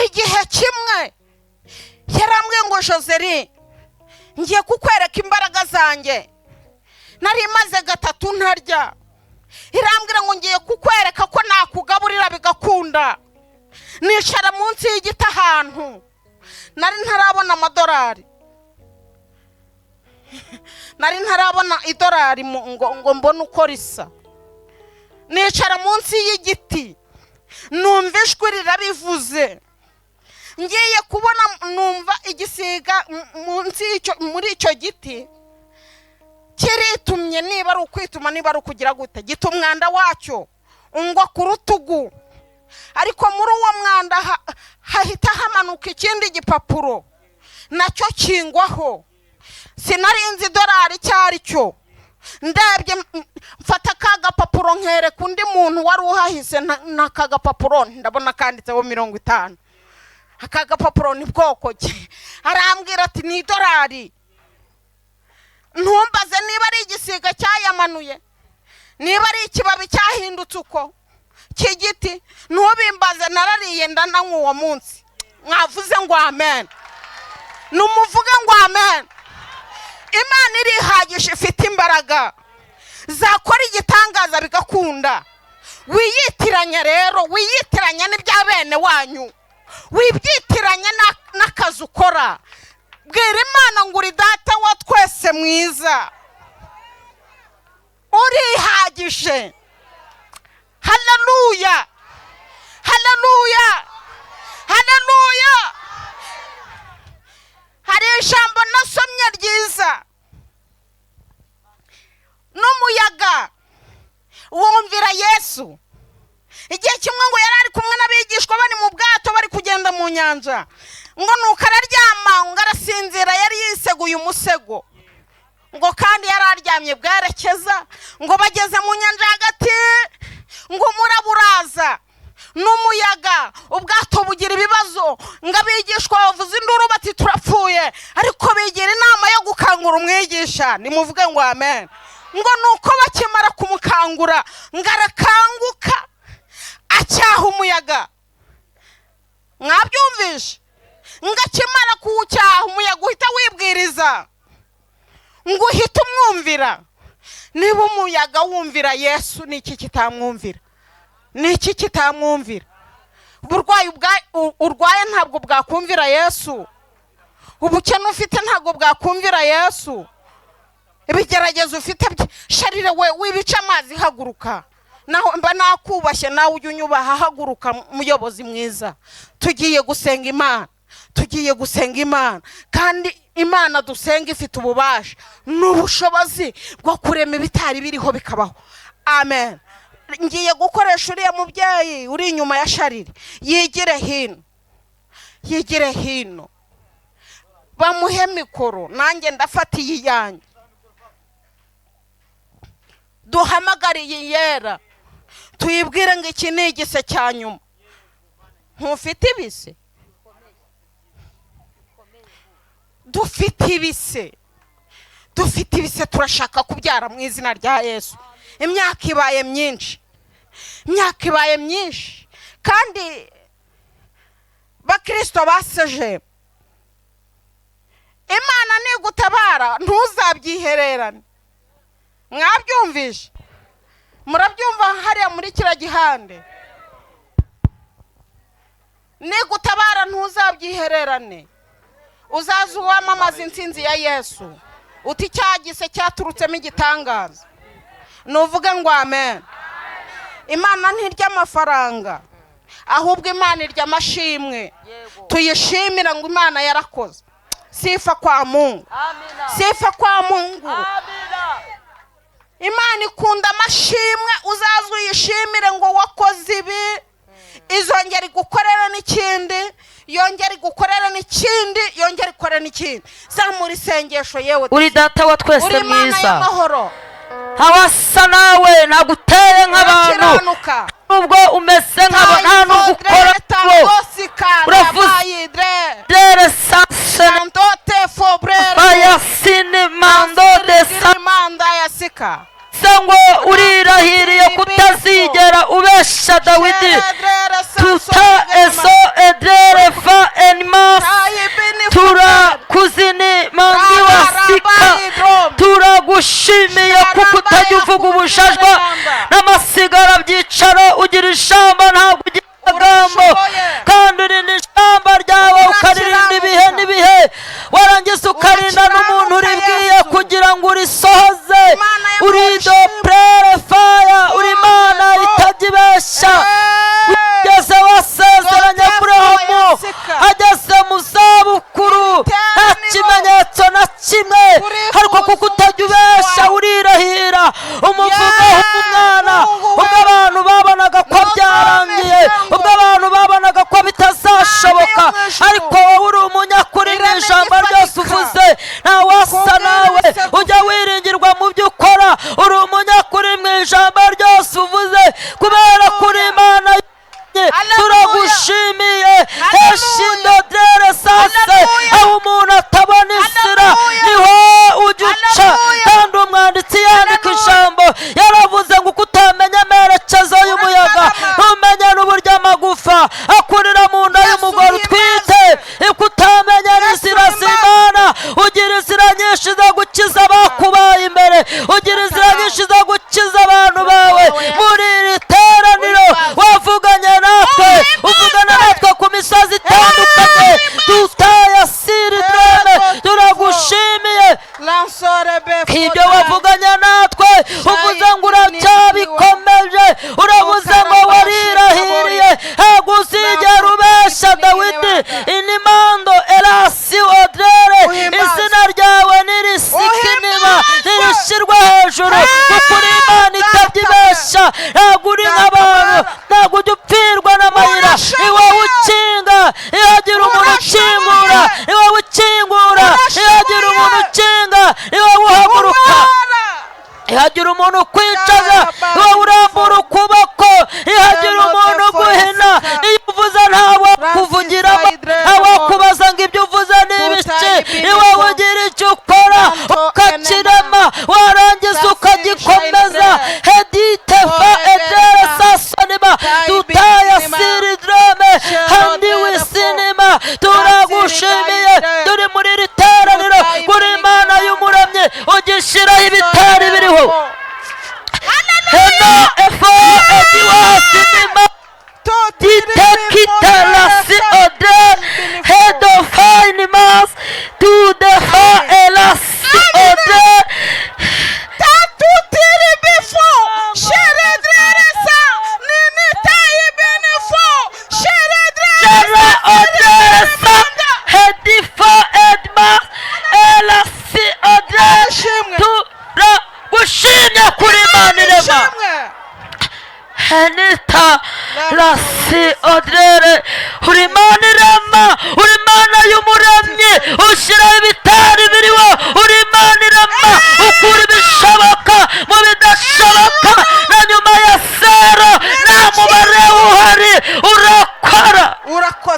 Igihe kimwe yarambwiye ngo: "Joseli, ngiye kukwereka imbaraga zanjye." Nari maze gatatu ntarya. Irambwira ngo: "Ngiye kukwereka ko nakugaburira bigakunda." Nicara munsi y'igiti ahantu nari ntarabona amadolari, nari ntarabona idolari ngo mbone uko risa. Nicara munsi y'igiti, numva ijwi rirabivuze. Ngiye kubona numva igisiga munsi y'icyo, muri icyo giti kiritumye. Niba ari ukwituma, niba ari ukugira gute, gita umwanda wacyo ungwa ku rutugu. Ariko muri uwo mwanda hahita hamanuka ikindi gipapuro, nacyo kingwaho. Sinari nzi idolari icyo ari cyo. Ndebye, mfata ka gapapuro nkereka undi muntu wari uhahise. N'aka gapapuro ndabona kanditseho 50. Aka gapapuro ni bwoko ki? Arambwira ati: "Ni idolari." Ntumbaze niba ari igisiga cyayamanuye, niba ari ikibabi cyahindutse uko cy'igiti, ntubimbaze. Narariye ndananywa uwo munsi. Mwavuze ngo amen? Numuvuge ngo amen. Imana irihagije, ifite imbaraga zakora igitangaza bigakunda. Wiyitiranya rero, wiyitiranya n'ibya bene wanyu, wibyitiranya n'akazi ukora. Bwira Imana ngo uri Data wa twese mwiza, urihagije. Haleluya, haleluya, haleluya! Hari ijambo nasomye ryiza: n'umuyaga wumvira Yesu. Igihe kimwe ngo yari ari kumwe n'abigishwa, bari mu bwato, bari kugenda mu nyanja. Ngo nuko araryama, ngo arasinzira. Yari yiseguye umusego, ngo kandi yari aryamye bwerekeza. Ngo bageze mu nyanja hagati, ngo umuraba uraza n'umuyaga, ubwato bugira ibibazo. Ngo abigishwa bavuze induru bati: "Turapfuye." Ariko bigira inama yo gukangura umwigisha. Nimuvuge ngo amen. Ngo nuko bakimara kumukangura, ngo arakanguka, acyaha umuyaga. Mwabyumvishe? Ngo akimara kuwucyaha, umuyaga uhita wibwiriza, ngo uhite umwumvira. Niba umuyaga wumvira Yesu, ni iki kitamwumvira? Ni iki kitamwumvira? Uburwayi urwaye ntabwo bwakumvira Yesu. Ubukene ufite ntabwo bwakumvira Yesu. Ibigeragezo ufite, sharire we, wibica amazi, haguruka. Naho mba nakubashye, nawe ujya unyubaha. Haguruka muyobozi mwiza, tugiye gusenga Imana, tugiye gusenga Imana. Kandi Imana dusenga ifite ububasha n'ubushobozi bwo kurema ibitari biriho bikabaho. Amen. Ngiye gukoresha uriya mubyeyi uri inyuma ya Sharire, yigire hino, yigire hino, bamuhe mikoro, nanjye ndafata iyi yanjye. Duhamagare iyi yera, tuyibwire ngo iki ni igise cya nyuma. Ntufite ibise? Dufite ibise, dufite ibise, turashaka kubyara mu izina rya Yesu. Imyaka ibaye myinshi, imyaka ibaye myinshi. Kandi Bakristo baseje, Imana nigutabara ntuzabyihererane. Mwabyumvishe? Murabyumva hariya muri kiriya gihande? Nigutabara ntuzabyihererane, uzaze uwamamaza intsinzi ya Yesu, uti cya gise cyaturutsemo igitangaza. Nuvuge ngo amen. Imana ntirya amafaranga, ahubwo Imana irya amashimwe. Tuyishimira ngo Imana yarakoze. Sifa kwa Mungu, sifa kwa Mungu. Imana ikunda amashimwe. Uzaze uyishimire ngo wakoze ibi, izongera igukorera n'ikindi, yongera igukorera n'ikindi, yongera ikore n'ikindi. Zamura isengesho yewe. Uri Data wa twese Uri Imana mwiza, y'amahoro. Ntawasa nawe, ntabwo uteye nk'abantu. Urakiranuka. Nubwo umeze nk'abo, nta nubwo ukora bo. Uravuze. Dere sase bayasini mando de sa manda ya sika. Ngo urirahiriye kutazigera ubesha Dawidi. Tuta eso edere fa enmas tura kuzini mandi wasika. Turagushimiye kuko utajya uvuga ubujajwa n'amasigara byicaro. Ugira ijambo, ntabwo ugira amagambo, kandi urinda ijambo ryawe, ukaririnda ibihe n'ibihe, warangiza ukarinda n'umuntu uribwiye kugira ngo urisohoze. Uri doprere faya, uri Imana itajya ibeshya. Ugeze wasezeranye Aburahamu ageze mu zabukuru, nta kimenyetso na kimwe, ariko kuko utajya ubeshya urirahira, umuvugaho umwana. Ubwo abantu babonaga ko byarangiye, ubwo abantu babonaga ko bitazashoboka, ariko wowe uri umunyakuri mu ijambo ryose uvuze. Nta wasa nawe, ujya wiringirwa mu byo ukora. Uri umunyakuri mu ijambo ryose uvuze, kubera kuri Imana. Turagushimiye. Heshidodere sase, aho umuntu atabona inzira niho ujya uca. Kandi umwanditsi yandika ijambo yaravuze ngo uko utamenya amerekezo y'umuyaga, ntumenye n'uburyo amagufa akurira mu nda y'umugore utwite, uko utamenya n'inzira z'Imana, ugira inzira nyinshi zo gukiza abakubaye imbere, ugira inzira nyinshi zo gukiza abantu bawe. Muri iri teraniro wavuganye natwe, uvugana natwe ku misozi itandukanye tutayasiri dreme. Turagushimiye ibyo wavuganye natwe. Uvuze ngo uracyabikomeje, uravuze ngo warirahiriye, ntabwo uzigera ubesha Dawidi. Inimando erasi odrere, izina ryawe nirisikiniba, nirishyirwa hejuru, kuko uri Imana itajya ibeshya. Ntabwo uri nk'abantu, ntabwo ujya upfirwa n'amayira. Ni wowe ukinga ihagira umuntu ukingura, ni wowe ukingura ihagira umuntu ukinga, ni wowe uhaguruka ihagira umuntu ukwicaza, ni wowe urambura ukuboko ihagira umuntu uguhina. Iyo uvuze ntawe kuvugiramo, ntawe kubaza ngo ibyo uvuze ni ibiki. Ni wowe ugira icyo ukora ukakirema, warangiza ukagikomeza. Hedite fa edere sasonima tutaya siridrome handi wisinima. Turagushimiye, turi muri iri teraniro kuri Imana y'umuramyi ugishyiraho ibitari biriho. Heno efo ediwasinima Ditekitalasi ode hedofainimas tu defa elasi ode. Tatutiribifo sheredreresa ninitayibenifo Jere sheredreresa odesa hedifa edmas elasi ode. Ishimwe. Tura.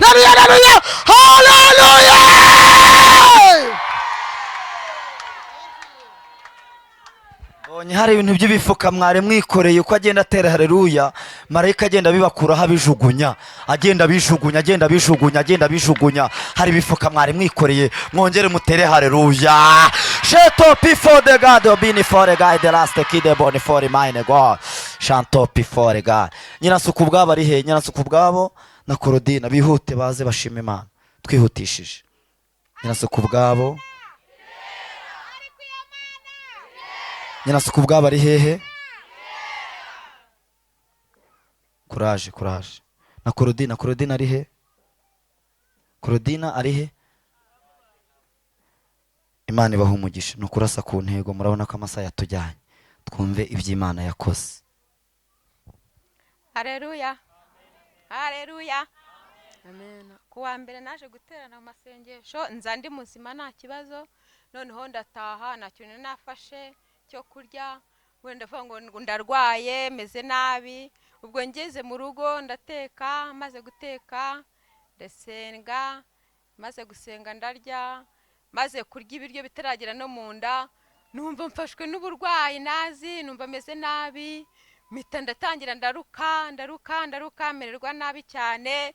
Haleluya, haleluya, haleluya. Mbonye hari ibintu by'ibifuka mwari mwikoreye, uko agenda atera haleluya, marayika agenda abibakuraho abijugunya, agenda abijugunya, agenda abijugunya, agenda abijugunya. Hari ibifuka mwari mwikoreye, mwongere mutere haleluya. Sheto before the God, bini for the God, the last kid born for mine God. Shanto before God. Nyirasuku ubwabo ari he? Nyirasuku ubwabo na Korodina bihute baze bashima Imana. Twihutishije. Nyirasuku ubwabo. Nyirasuku ubwabo ari hehe? Kuraje, kuraje. Na Korodina, Korodina ari he? Korodina ari he? Imana ibaha umugisha. Ni ukurasa ku ntego, murabona ko amasaha yatujyanye. Twumve iby'Imana yakoze. Haleluya. Haleluya. Amen. Ku wa mbere naje guterana mu masengesho, nza ndi muzima nta kibazo, noneho ndataha nta kintu nafashe cyo kurya, wenda ndavuga ngo ndarwaye meze nabi. Ubwo ngeze mu rugo ndateka, maze guteka ndasenga, maze gusenga ndarya, maze kurya ibiryo bitaragera no mu nda, numva mfashwe n'uburwayi nazi, numva meze nabi, mpita ndatangira ndaruka, ndaruka, ndaruka, mererwa nabi cyane.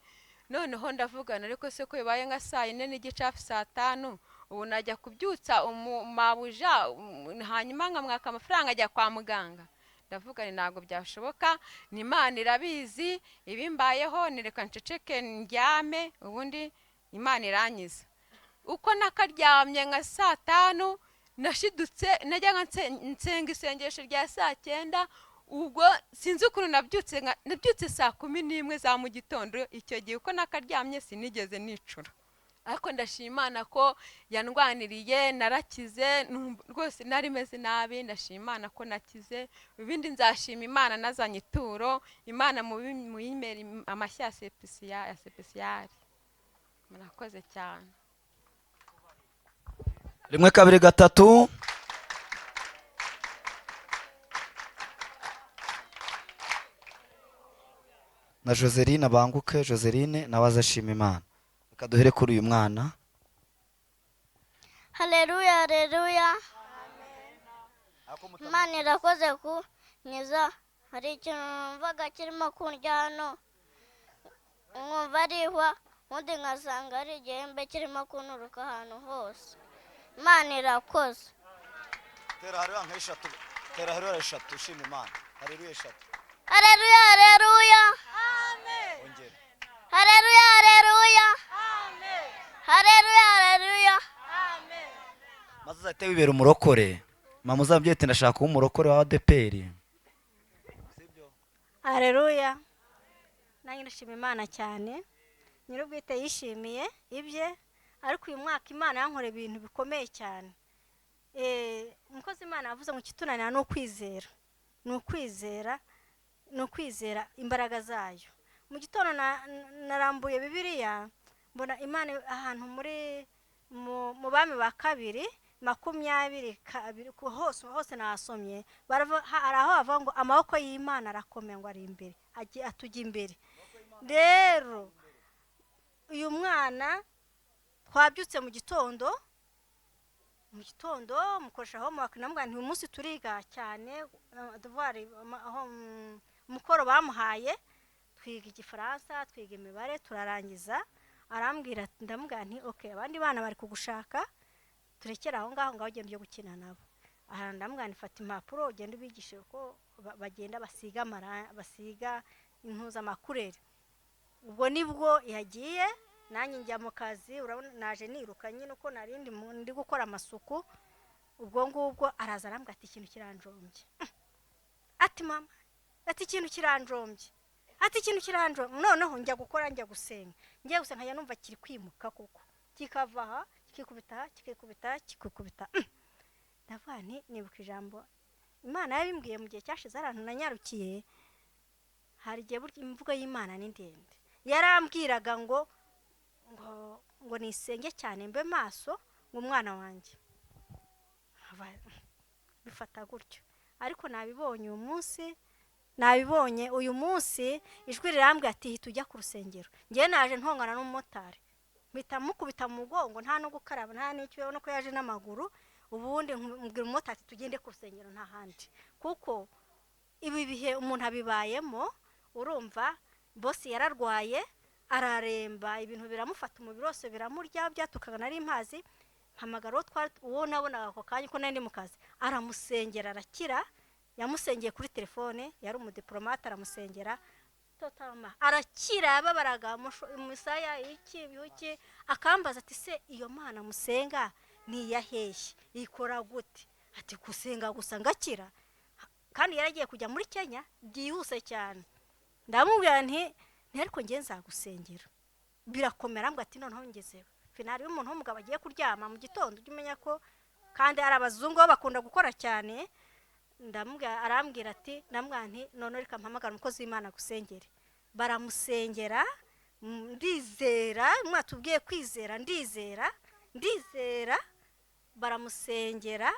Noneho ndavugana ariko se ko bibaye nka saa 4:15 hafi saa 5, ubu najya kubyutsa umumabuja hanyuma nkamwaka amafaranga ajya kwa muganga. Ndavuga ni ntabwo byashoboka, ni Imana irabizi ibimbayeho, nireka nceceke ndyame ubundi Imana iranyiza. Uko nakaryamye nka saa 5 nashidutse, najyaga nsenga isengesho rya saa 9, ubwo sinzi ukuntu nabyutse saa 11 za mu gitondo. Icyo gihe uko nakaryamye sinigeze nicura, ariko ndashima Imana ko yandwaniriye, narakize rwose, nari meze nabi, ndashima Imana ko nakize. Ibindi nzashima Imana nazanye ituro, Imana muyimere amashyi ya sepesiyari. Murakoze cyane. 1 2 3. Na Joseline abanguke, Joseline nawe azashima Imana. Reka duhere kuri uyu mwana. Haleluya, haleluya. Imana irakoze kunkiza. Hari ikintu numvaga kirimo kundya hano, nkumva ari ihwa, ubundi nkasanga ari igihembe kirimo kunturuka ahantu hose. Imana irakoze. Tera haleluya nka eshatu, tera haleluya eshatu, ushima Imana. Haleluya eshatu. Haleluya, haleluya. Amen. Ongera. Haleluya, haleluya. Amen. Haleluya, haleluya. Amen. Maze uzahite wibera umurokore. Mama uzabwiye ati ndashaka kuba umurokore wa ADPR. Haleluya. Nanjye ndashima Imana cyane. Nyir'ubwite yishimiye ibye, ariko uyu mwaka Imana yankoreye ibintu bikomeye cyane. Umukozi Imana yavuze ngo ikitunanira ni ukwizera. Ni ukwizera, ni ukwizera imbaraga zayo. Mu gitondo narambuye Bibiliya, mbona Imana ahantu muri mu bami ba kabiri 22 hose hose nasomye, hari aho bavuga ngo amaboko y'Imana arakomeye ngo ari imbere, atujya imbere. Rero uyu mwana twabyutse mu gitondo, mukoresha homework, namubwira nti uyu munsi turiga cyane, devoir, umukoro bamuhaye, twiga igifaransa, twiga imibare, turarangiza. Arambwira, ndamubwira nti okay, abandi bana bari kugushaka, turekere aho ngaho, ngaho ugende ujye gukina nabo. Aha ndamubwira nti fata impapuro ugende ubigishe uko bagenda basiga basiga impuzamakurere. Ubwo nibwo yagiye, nanjye njya mu kazi, urabona naje niruka nyine uko nari ndi gukora amasuku. Ubwo ngubwo araza arambwira ati ikintu kiranjombye. Ati mama, ati ikintu kiranjombye. Ati ikintu kiranjombye. Noneho njya gukora, njya gusenga. Ngiye gusenga nkajya numva kiri kwimuka koko. Kikava aha, kikikubita, kikikubita, kikikubita. Ndavuga nti nibuka ijambo Imana yabimbwiye mu gihe cyashize, ahantu nanyarukiye, hari igihe burya imvugo y'Imana ni ndende. Yarambwiraga ngo ngo nisenge cyane mbe maso ngo umwana wanjye bifata gutyo. Ariko nabibonye uyu munsi Nabibonye uyu munsi, ijwi rirambwira ati hita ujya ku rusengero. Njye naje ntongana n'umumotari, mpita mukubita mu mugongo, nta no gukaraba nta n'icyo, urabona ko yaje n'amaguru. Ubundi mbwira umumotari ati tugende ku rusengero nta handi, kuko ibi bihe umuntu abibayemo. Urumva bosi yararwaye araremba, ibintu biramufata, umubiri wose biramurya, byatukaga nari mpazi. Mpamagara uwo twari, uwo nabonaga ako kanya ko nari ndi mu kazi, aramusengera arakira. Yamusengeye kuri telefone, yari umudiplomate, aramusengera totama arakira. Yababaraga umusaya iki iki, akambaza ati se iyo Mana musenga ni iya hehe, ikora gute? Ati gusenga gusa ngakira? Kandi yaragiye kujya muri Kenya byihuse cyane. Ndamubwira nti ariko njye nzagusengera birakomera. Mbwa ati noneho ngezeho finali y'umuntu w'umugabo agiye kuryama mu gitondo, ujye umenya ko kandi ari abazungu bo bakunda gukora cyane. Ndamubwira, arambwira ati, ndamubwira nti none reka mpamagara umukozi w'Imana gusengere. Baramusengera, ndizera, mwatubwiye kwizera, ndizera, ndizera. Baramusengera,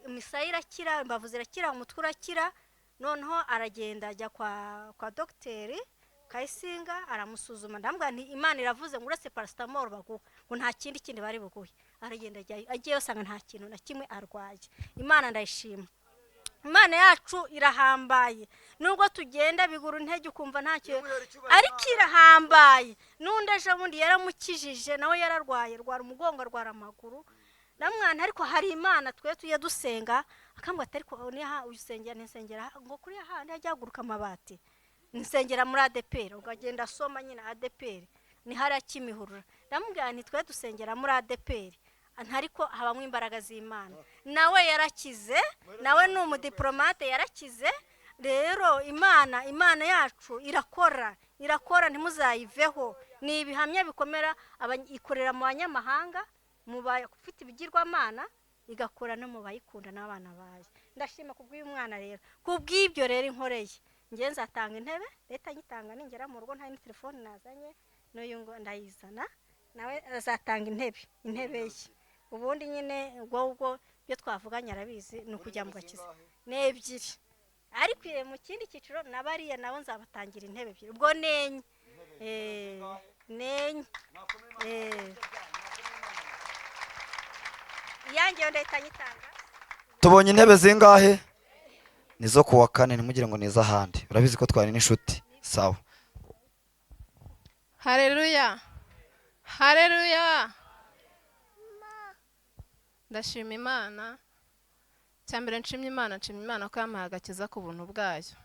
imisaya irakira, imbavu zirakira, umutwe urakira. Noneho aragenda ajya kwa dogiteri Kayisinga, aramusuzuma. Ndamubwira nti Imana iravuze ngo uretse paracetamol baguha, ngo nta kindi kindi bari buguhe. Aragenda ajyayo, agiyeyo asanga nta kintu na kimwe arwaye. Imana ndayishima, Imana yacu irahambaye. Nubwo tugenda biguru intege ukumva ntacyo, ariko irahambaye. N'undi ejo bundi yaramukijije, nawe yararwaye, arwara umugongo, arwara amaguru. Ndamwana ariko hari Imana twe tujye dusenga. Akambwira ati ariko niha usengera, nisengera ngo kuri hahandi hajya haguruka amabati, nsengera muri ADPR. Ubwo agenda asoma nyine ADPR ni hariya Kimihurura. Ndamubwira nti twe dusengera muri ADPR, ariko habamo imbaraga z'Imana. Nawe yarakize, nawe ni umudiplomate yarakize. Rero Imana yacu irakora, irakora, ntimuzayiveho. Ni ibihamya bikomera, ikorera mu banyamahanga, mu bafite ibigirwamana, igakora no mu bayikunda n'abana bayo. Ndashima kubw'uyu mwana rero, kubw'ibyo rero inkoreye. Njye nzatanga intebe, leta nyitanga ningera mu rugo, nta ni telefone nazanye n'uyu ngo ndayizana, nawe azatanga intebe, intebe ye. Ubundi nyine ubwo ibyo twavuganye arabizi, ni ukujya mu gakiza. Ni ebyiri, ariko mu kindi cyiciro nabariya nabo nzabatangira intebe ebyiri, ubwo nenye nenye iyanjye yo ndahita nyitanga. Tubonye intebe zingahe? Nizo kuwa kane, ntimugire ngo niza ahandi. Urabizi ko twari n'inshuti. Sawa. Haleluya, haleluya. Ndashima Imana. Cyambere nshimye Imana, nshimye Imana ko yampaye agakiza ku buntu bwayo.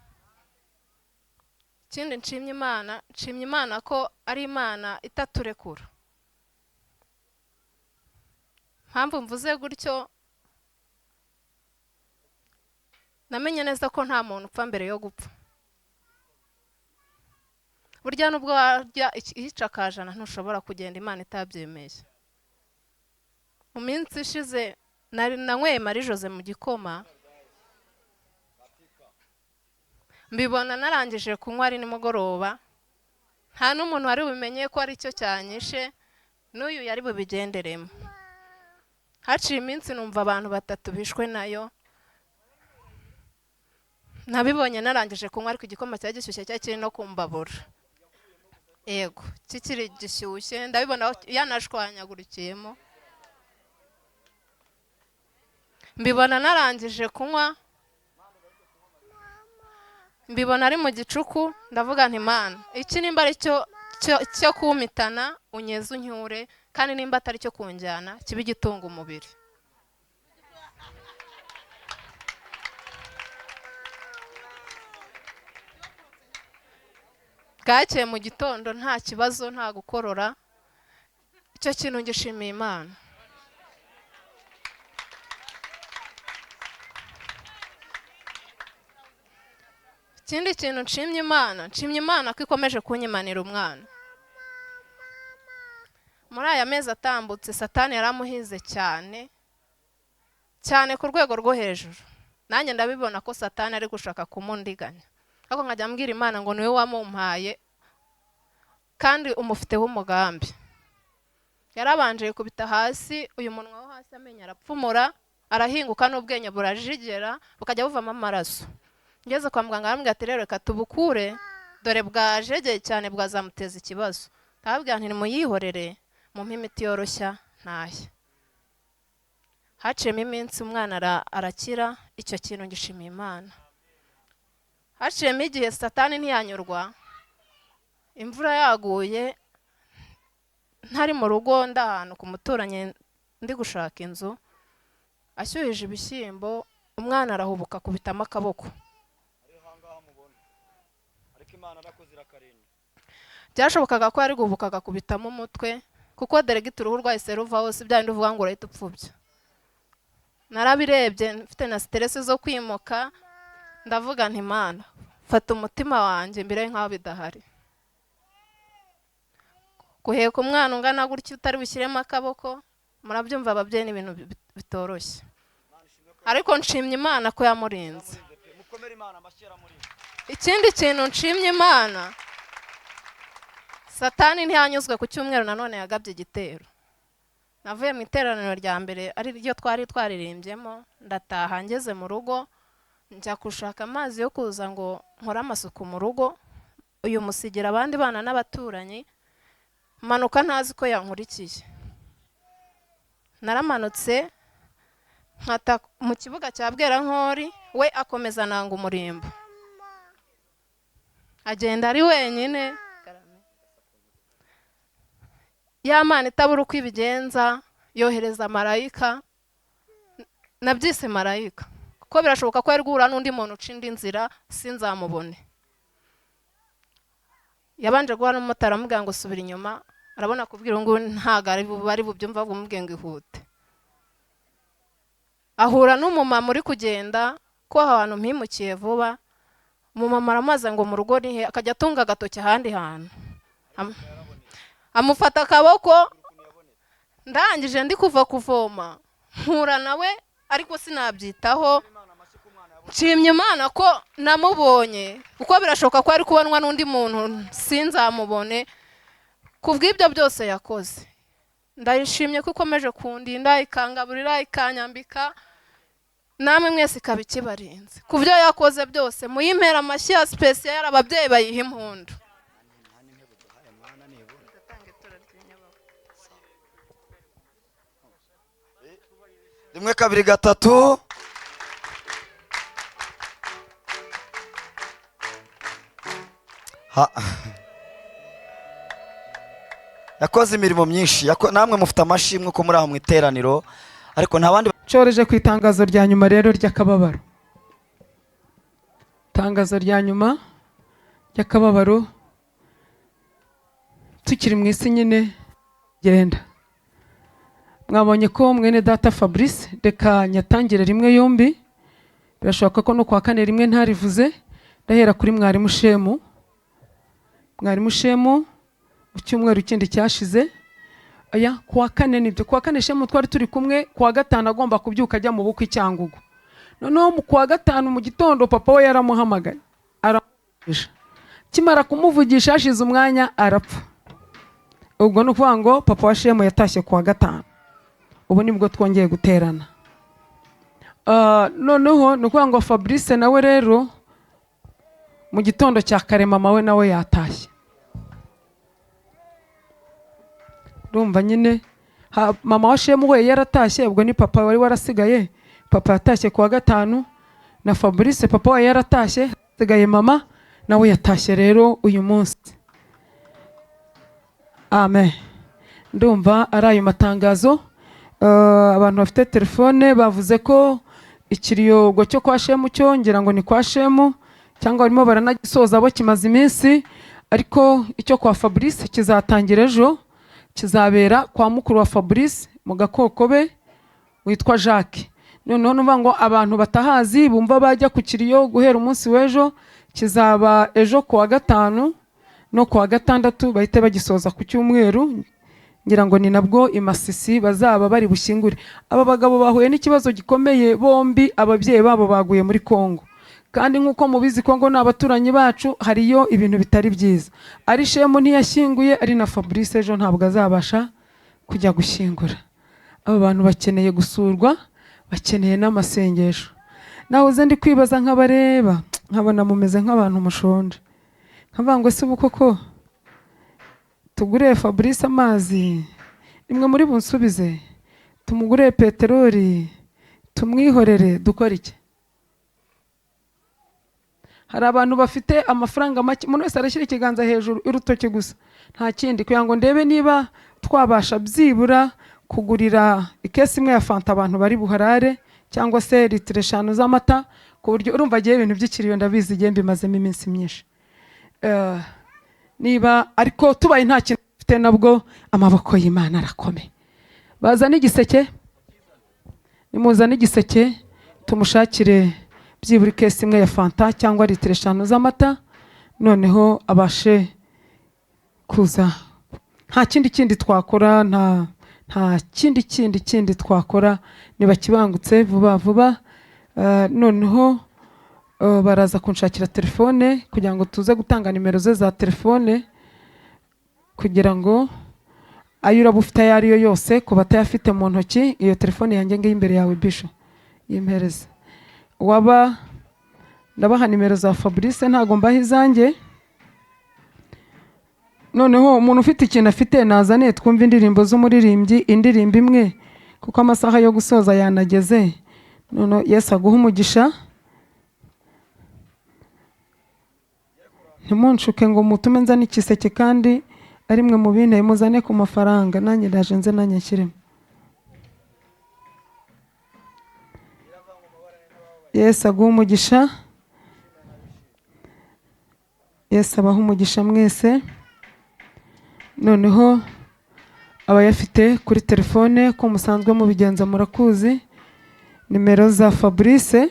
Ikindi nshimye Imana, nshimye Imana ko ari Imana itaturekura. Mpamvu mvuze gutyo, namenye neza ko nta muntu upfa mbere yo gupfa. Burya nubwo warya icakajana ntushobora kugenda Imana itabyemeye. Mu minsi ishize nari nanyweye Marie Jose mu gikoma, mbibona narangije kunywa ari nimugoroba, nta n'umuntu wari bubimenye ko ari cyo cyanyishe, n'uyu yari bubigenderemo. Haciye iminsi numva abantu batatu bishwe nayo. Nabibonye narangije kunywa, ariko igikoma cyari gishyushye, cyari kiri no kumbabura. Yego, kikiri gishyushye, ndabibona yanashwanyagurikiyemo. Mbibona narangije kunywa, mbibona ari mu gicuku, ndavuga nti Mana, iki nimba ari cyo kumitana unyeze uncyure, kandi nimba atari cyo kunjyana kibe igitunga umubiri. Bwakeye mu gitondo nta kibazo, nta gukorora. Icyo kintu ngishimiye Imana. Ikindi kintu nshimye Imana, nshimye Imana ko ikomeje kunyimanira umwana. Muri aya mezi atambutse Satani yaramuhize cyane cyane ku rwego rwo hejuru. Nanjye ndabibona ko Satani ari gushaka kumundiganya, ariko nkajya mbwira Imana ngo niwe wamumpaye kandi umufiteho umugambi. Yarabanje kubita hasi, uyu munwa wo hasi amenyo arapfumura, arahinguka n'ubwenge burajigera bukajya buvamo amaraso. Ngeze kwa muganga arambwira ati rero reka tubukure, dore bwajegeye cyane bwazamuteza ikibazo. Ndababwira nti nimuyihorere, mumpe imiti yoroshya ntahe. Haciyemo iminsi umwana arakira, icyo kintu ngishimiye Imana. Haciyemo igihe Satani ntiyanyurwa, imvura yaguye ntari mu rugo, ndi ahantu ku muturanyi ndi gushaka inzu, ashyuhije ibishyimbo, umwana arahubuka akubitamo akaboko. Byashobokaga ko yari guhubuka agakubitamo umutwe, kuko deregiti uruhu rwahise ruvaho, si bya bindi uvuga ngo urahita upfubya. Narabirebye mfite na siteresi zo kwimuka, ndavuga nti Mana fata umutima wanjye mbere nk'aho bidahari. Guheka umwana ungana gutya utari bushyiremo akaboko, murabyumva ababyeyi ni ibintu bitoroshye, ariko nshimye Imana ko yamurinze. Ikindi kintu nshimye Imana, Satani ntiyanyuzwe ku cyumweru nanone yagabye igitero. Navuye mu iteraniro rya mbere ari ryo twari twaririmbyemo, ndataha ngeze mu rugo njya gushaka amazi yo kuza ngo nkore amasuku mu rugo, uyu musigira abandi bana n'abaturanyi, manuka ntazi ko yankurikiye. Naramanutse nkata mu kibuga cya Bwerankori, we akomeza nanga umurimbo, agenda ari wenyine. Ya Mana itabura uko ibigenza, yohereza marayika, nabyise marayika kuko birashoboka ko yari guhura n'undi muntu uca indi nzira sinzamubone. Yabanje guhura n'umumotari amubwira ngo subira inyuma, arabona kubwira ngo ntago ari bubyumva, ahubwo amubwiye ngo ihute. Ahura n'umumama uri kugenda, ko aho hantu mpimukiye vuba, umumama aramubaza ngo mu rugo ni he, akajya atunga agatoki ahandi hantu. Amufata akaboko, ndangije ndi kuva kuvoma mpura nawe, ariko sinabyitaho. Nshimye Imana ko namubonye, kuko birashoboka ko ari kubonwa n'undi muntu sinzamubone. Kubw'ibyo byose yakoze, ndayishimye ko ikomeje kundinda, ikangaburira, ikanyambika, namwe mwese ikaba ikibarinze. Ku byo yakoze byose muyimpera amashyi ya special, ababyeyi bayiha impundu. Rimwe kabiri gatatu. Yakoze imirimo myinshi, namwe mufite amashimwe ko muri aho mu iteraniro, ariko nta bandi. Cyoreje ku itangazo rya nyuma rero ry'akababaro. Itangazo rya nyuma ry'akababaro, tukiri mu isi nyine genda. Mwabonye ko mwene data Fabrice, reka nyatangire rimwe yombi, birashoboka ko no kwa kane rimwe ntarivuze. Ndahera kuri mwarimu Shemu. Mwarimu Shemu mu cyumweru kindi cyashize, aya kuwa kane nibyo, kuwa kane Shemu twari turi kumwe, kuwa gatanu agomba kubyuka ajya mu bukwe i Cyangugu. Noneho mu kuwa gatanu mu gitondo papa we yaramuhamagaye aramuvugisha, kimara kumuvugisha hashize umwanya arapfa. Ubwo ni ukuvuga ngo papa wa Shemu yatashye kuwa gatanu, ubu nibwo twongeye guterana. Noneho ni ukuvuga ngo Fabrice nawe rero mu gitondo cya kare mama we nawe yatashye. Urumva nyine mama wa Shemu we yaratashye, ubwo ni papa wari warasigaye. Papa yatashye kuwa gatanu, na Fabrice papa we yaratashye, hasigaye mama nawe yatashye rero uyu munsi. Amen. Ndumva ari ayo matangazo. Abantu bafite telefone bavuze ko ikiriyogo cyo kwa Shemu cyo ngira ngo ni kwa Shemu cyangwa barimo baranagisoza bo kimaze iminsi, ariko icyo kwa Fabrice kizatangira ejo, kizabera kwa mukuru wa Fabrice mu Gakokobe witwa Jacques. Noneho numva ngo abantu batahazi bumva bajya ku kiriyo guhera umunsi w'ejo, kizaba ejo kuwa gatanu no kuwa gatandatu, bahite bagisoza ku cyumweru. Ngira ngo ni nabwo i Masisi bazaba bari bushyingure. Aba bagabo bahuye n'ikibazo gikomeye bombi, ababyeyi babo baguye muri Kongo, kandi nk'uko mubizi Kongo ni abaturanyi bacu, hariyo ibintu bitari byiza. Ari Shemu ntiyashyinguye, ari na Fabrice ejo ntabwo azabasha kujya gushyingura. Aba bantu bakeneye gusurwa, bakeneye n'amasengesho. Nahoze ndi kwibaza nkabareba, Nkabona mumeze nk'abantu mushonje, nkavuga ngo ese ubu koko tugure Fabrice amazi, nimwe muri bunsubize, tumugure peteroli, tumwihorere, dukore iki? Hari abantu bafite amafaranga make, umuntu wese arashyira ikiganza hejuru y'urutoki gusa, nta kindi, kugira ngo ndebe niba twabasha byibura kugurira ikesi imwe ya fanta abantu bari buharare, cyangwa se litiro 5 z'amata, ku buryo urumva agiye ibintu by'ikiriyo ndabizi igihe mbimazemo iminsi myinshi. Niba ariko tubaye nta kintu dufite, nabwo amaboko y'Imana arakomeye. Bazana igiseke, nimuzane igiseke tumushakire byibura ikesi imwe ya fanta cyangwa litiro 5 z'amata, noneho abashe kuza. Nta kindi twakora, nta kindi twakora, nibakibangutse vuba vuba. Noneho baraza kunshakira telefone kugira ngo tuze gutanga nimero ze za telefone, kugira ngo ayo uraba ufite ayo ariyo yose ku batayafite mu ntoki, iyo telefone yanjye ngiyi imbere yawe bisho yimpereze. Waba ndabaha nimero za Fabrice, ntago mbaha izanjye. Noneho umuntu ufite ikintu afite nazane twumve indirimbo z'umuririmbyi, indirimbo imwe, kuko amasaha yo gusoza yanageze. None Yesu aguha umugisha. Ntimunshuke ngo mutume nzane ikiseke kandi ari mwe mu binteye, muzane ku mafaranga, nanjye ndaje nze nanjye nshyiremo. Yesu aguha umugisha. Yesu abaha umugisha mwese. Noneho abayafite kuri telefone ko musanzwe mubigenza murakuzi, nimero za Fabrice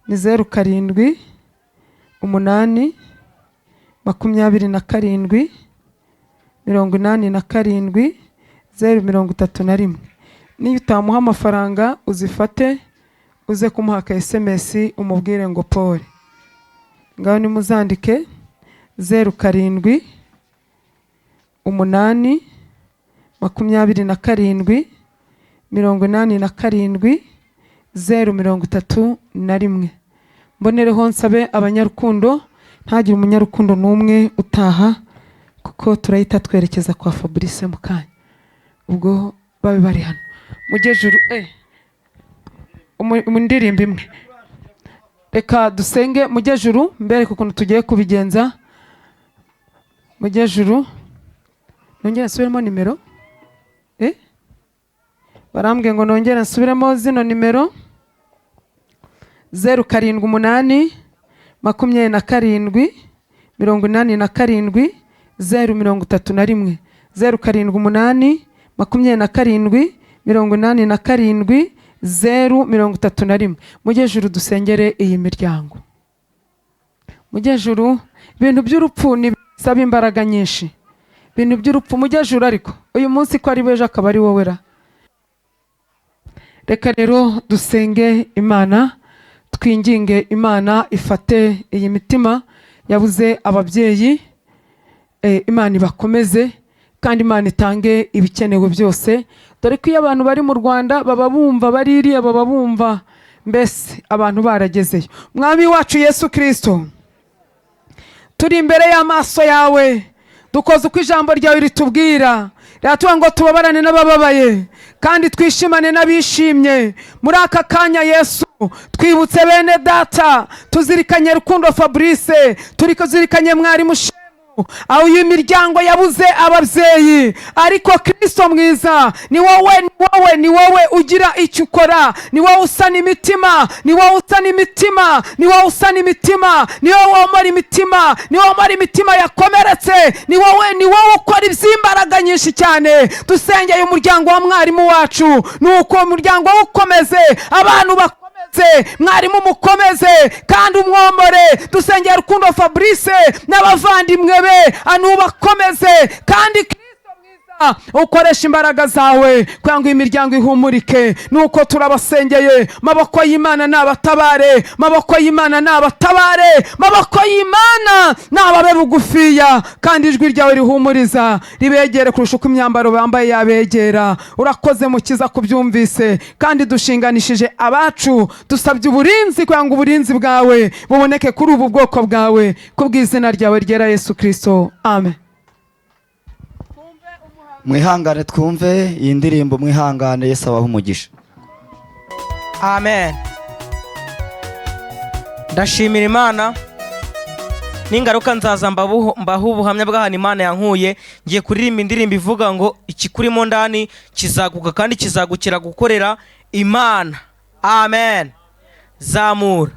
ni 0 7 8 27 87 0 31. Niyo utamuha amafaranga uzifate uze kumuha ka SMS umubwire ngo pole. Ngaho nimuzandike 0 7 8 27 87 0 31. Mbonereho nsabe abanyarukundo, ntagire umunyarukundo n'umwe utaha, kuko turahita twerekeza kwa Fabrice mukanya, ubwo babe bari hano. Mujejuru indirimbo imwe, reka dusenge. Mujejuru mbereke ukuntu tugiye kubigenza. Mujejuru nongere nsubiremo nimero, barambwiye ngo nongere nsubiremo zino nimero: 0 7 8 27 87 0 31. 0 7 8 27 87 0 31. Mujejuru dusengere iyi miryango. Mujejuru ibintu by'urupfu ni bisaba imbaraga nyinshi, ibintu by'urupfu. Mujejuru ariko uyu munsi ko ari beje akaba ari wowe ra. Reka rero dusenge Imana, twinginge Imana ifate iyi mitima yabuze ababyeyi, Imana ibakomeze kandi Imana itange ibikenewe byose. Dore ko iyo abantu bari mu Rwanda baba bumva baririye, baba bumva mbese abantu baragezeyo. Mwami wacu Yesu Kristo, turi imbere y'amaso yawe, dukoze uko ijambo ryawe ritubwira. Riratubwira ngo tubabarane n'abababaye kandi twishimane n'abishimye. Muri aka kanya Yesu twibutse bene data, tuzirikanye Rukundo Fabrice, tuzirikanye mwarimu Shemu, aho iyi miryango yabuze ababyeyi. Ariko Kristo mwiza, ni wowe, ni wowe, ni wowe ugira icyo ukora, ni wowe usana imitima, ni wowe usana imitima, ni wowe usana imitima, ni wowe womora imitima, ni wowe womora imitima yakomeretse, ni wowe, ni wowe ukora iby'imbaraga nyinshi cyane. Dusengeye umuryango wa mwarimu wacu, nuko umuryango ukomeze, abantu bakomeze, mwarimu mukomeze kandi umwomore. Dusengera Rukundo Fabrice n'abavandimwe be, anubakomeze kandi Kristo mwiza Ukoresha imbaraga zawe kugira ngo iyi miryango ihumurike. Nuko turabasengeye, maboko y'Imana nabatabare, maboko y'Imana nabatabare, maboko y'Imana nababe bugufiya, kandi ijwi ryawe rihumuriza ribegere kurusha uko imyambaro bambaye yabegera. Urakoze Mukiza kubyumvise, kandi dushinganishije abacu, dusabye uburinzi kugira ngo uburinzi bwawe buboneke kuri ubu bwoko bwawe, kubw'izina ryawe ryera Yesu Kristo, amen. Mwihangane twumve iyi ndirimbo, mwihangane, Yesu abahe umugisha. Amen. Ndashimira Imana, ningaruka nzaza mbaho ubuhamya bw'ahantu Imana yankuye. Ngiye kuririmba indirimbo ivuga ngo ikikurimo ndani kizaguka kandi kizagukira gukorera Imana. Amen. Zamura.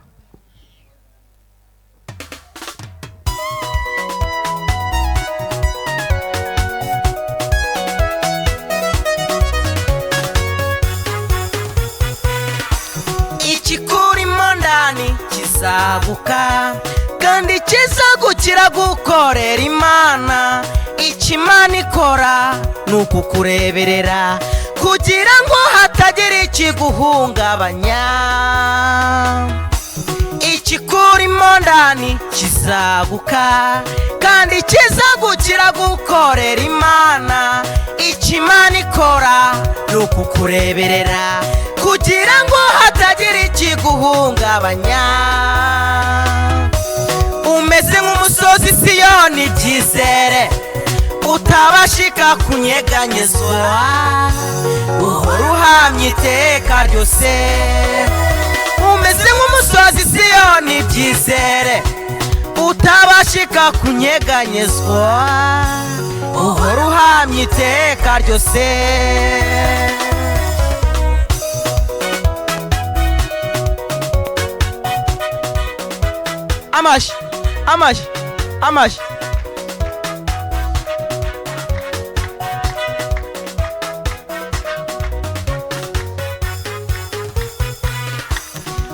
Ikikurimo ndani kizaguka kandi kizagukira gukorera Imana. Icyo Imana ikora ni ukukureberera kugira ngo hatagira ikiguhungabanya. Ikikurimo ndani kizaguka kandi kizagukira gukorera Imana. Icyo Imana ikora ni ukukureberera kugira ngo hatagira ikiguhungabanya. Umeze nk'umusozi Siyoni, byizere, utabashika kunyeganyezwa, uhora uhamye iteka ryose. Umeze nk'umusozi Siyoni, byizere, utabashika kunyeganyezwa, uhora uhamye iteka ryose. Amashi, amashi, amashi.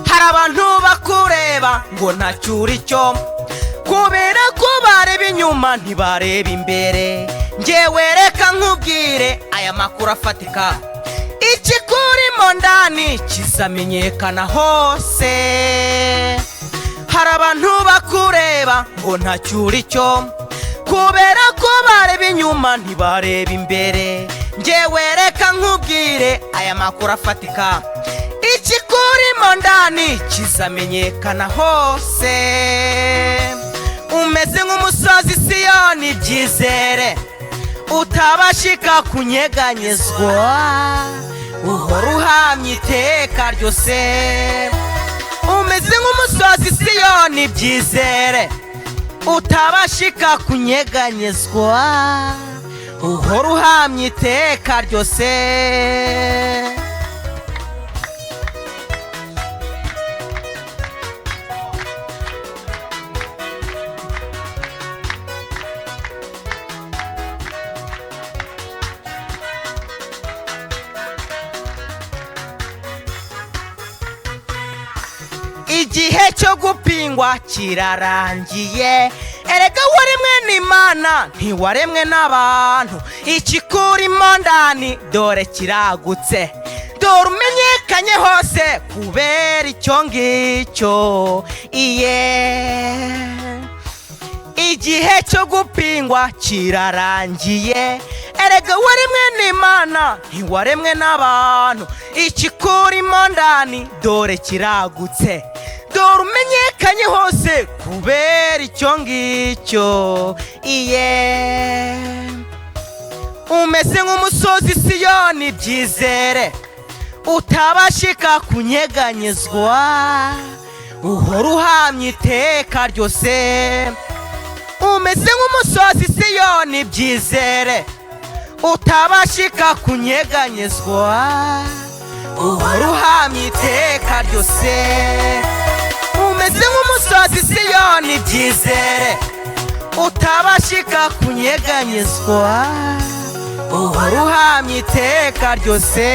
Hari abantu bakureba ngo ntacyo uri cyo, kubera ko bareba inyuma ntibareba imbere. Njyewe reka nkubwire aya makuru afatika, ikikurimo ndani kizamenyekana hose. Hari abantu bakureba ngo ntacyo uri cyo, kubera ko bareba inyuma ntibareba imbere. Njyewe reka nkubwire aya makuru afatika, ikikurimo ndani kizamenyekana hose. Umeze nk'umusozi Siyoni, byizere, utabashika kunyeganyezwa, uhora uhamye iteka ryose. Umeze nk'umusozi Siyoni, byizere, utabashika kunyeganyezwa, uhora uhamye iteka ryose. Igihe cyo gupingwa kirarangiye, erega waremwe n'Imana ntiwaremwe n'abantu. Ikikurimo ndani dore kiragutse, dore umenyekanye hose kubera icyo ngicyo. Iye, igihe cyo gupingwa kirarangiye, erega waremwe n'Imana ntiwaremwe n'abantu. Ikikurimo ndani dore kiragutse, dore umenyekanye hose kubera icyo ngicyo. Iye, umeze nk'umusozi Siyoni, byizere, utabashika kunyeganyezwa, uhora uhamye iteka ryose. Umeze nk'umusozi Siyoni, byizere, utabashika kunyeganyezwa, uhora uhamye iteka ryose. Umeze nk'umusozi Siyoni, byizere, utabashika kunyeganyezwa, uhora uhamye iteka ryose.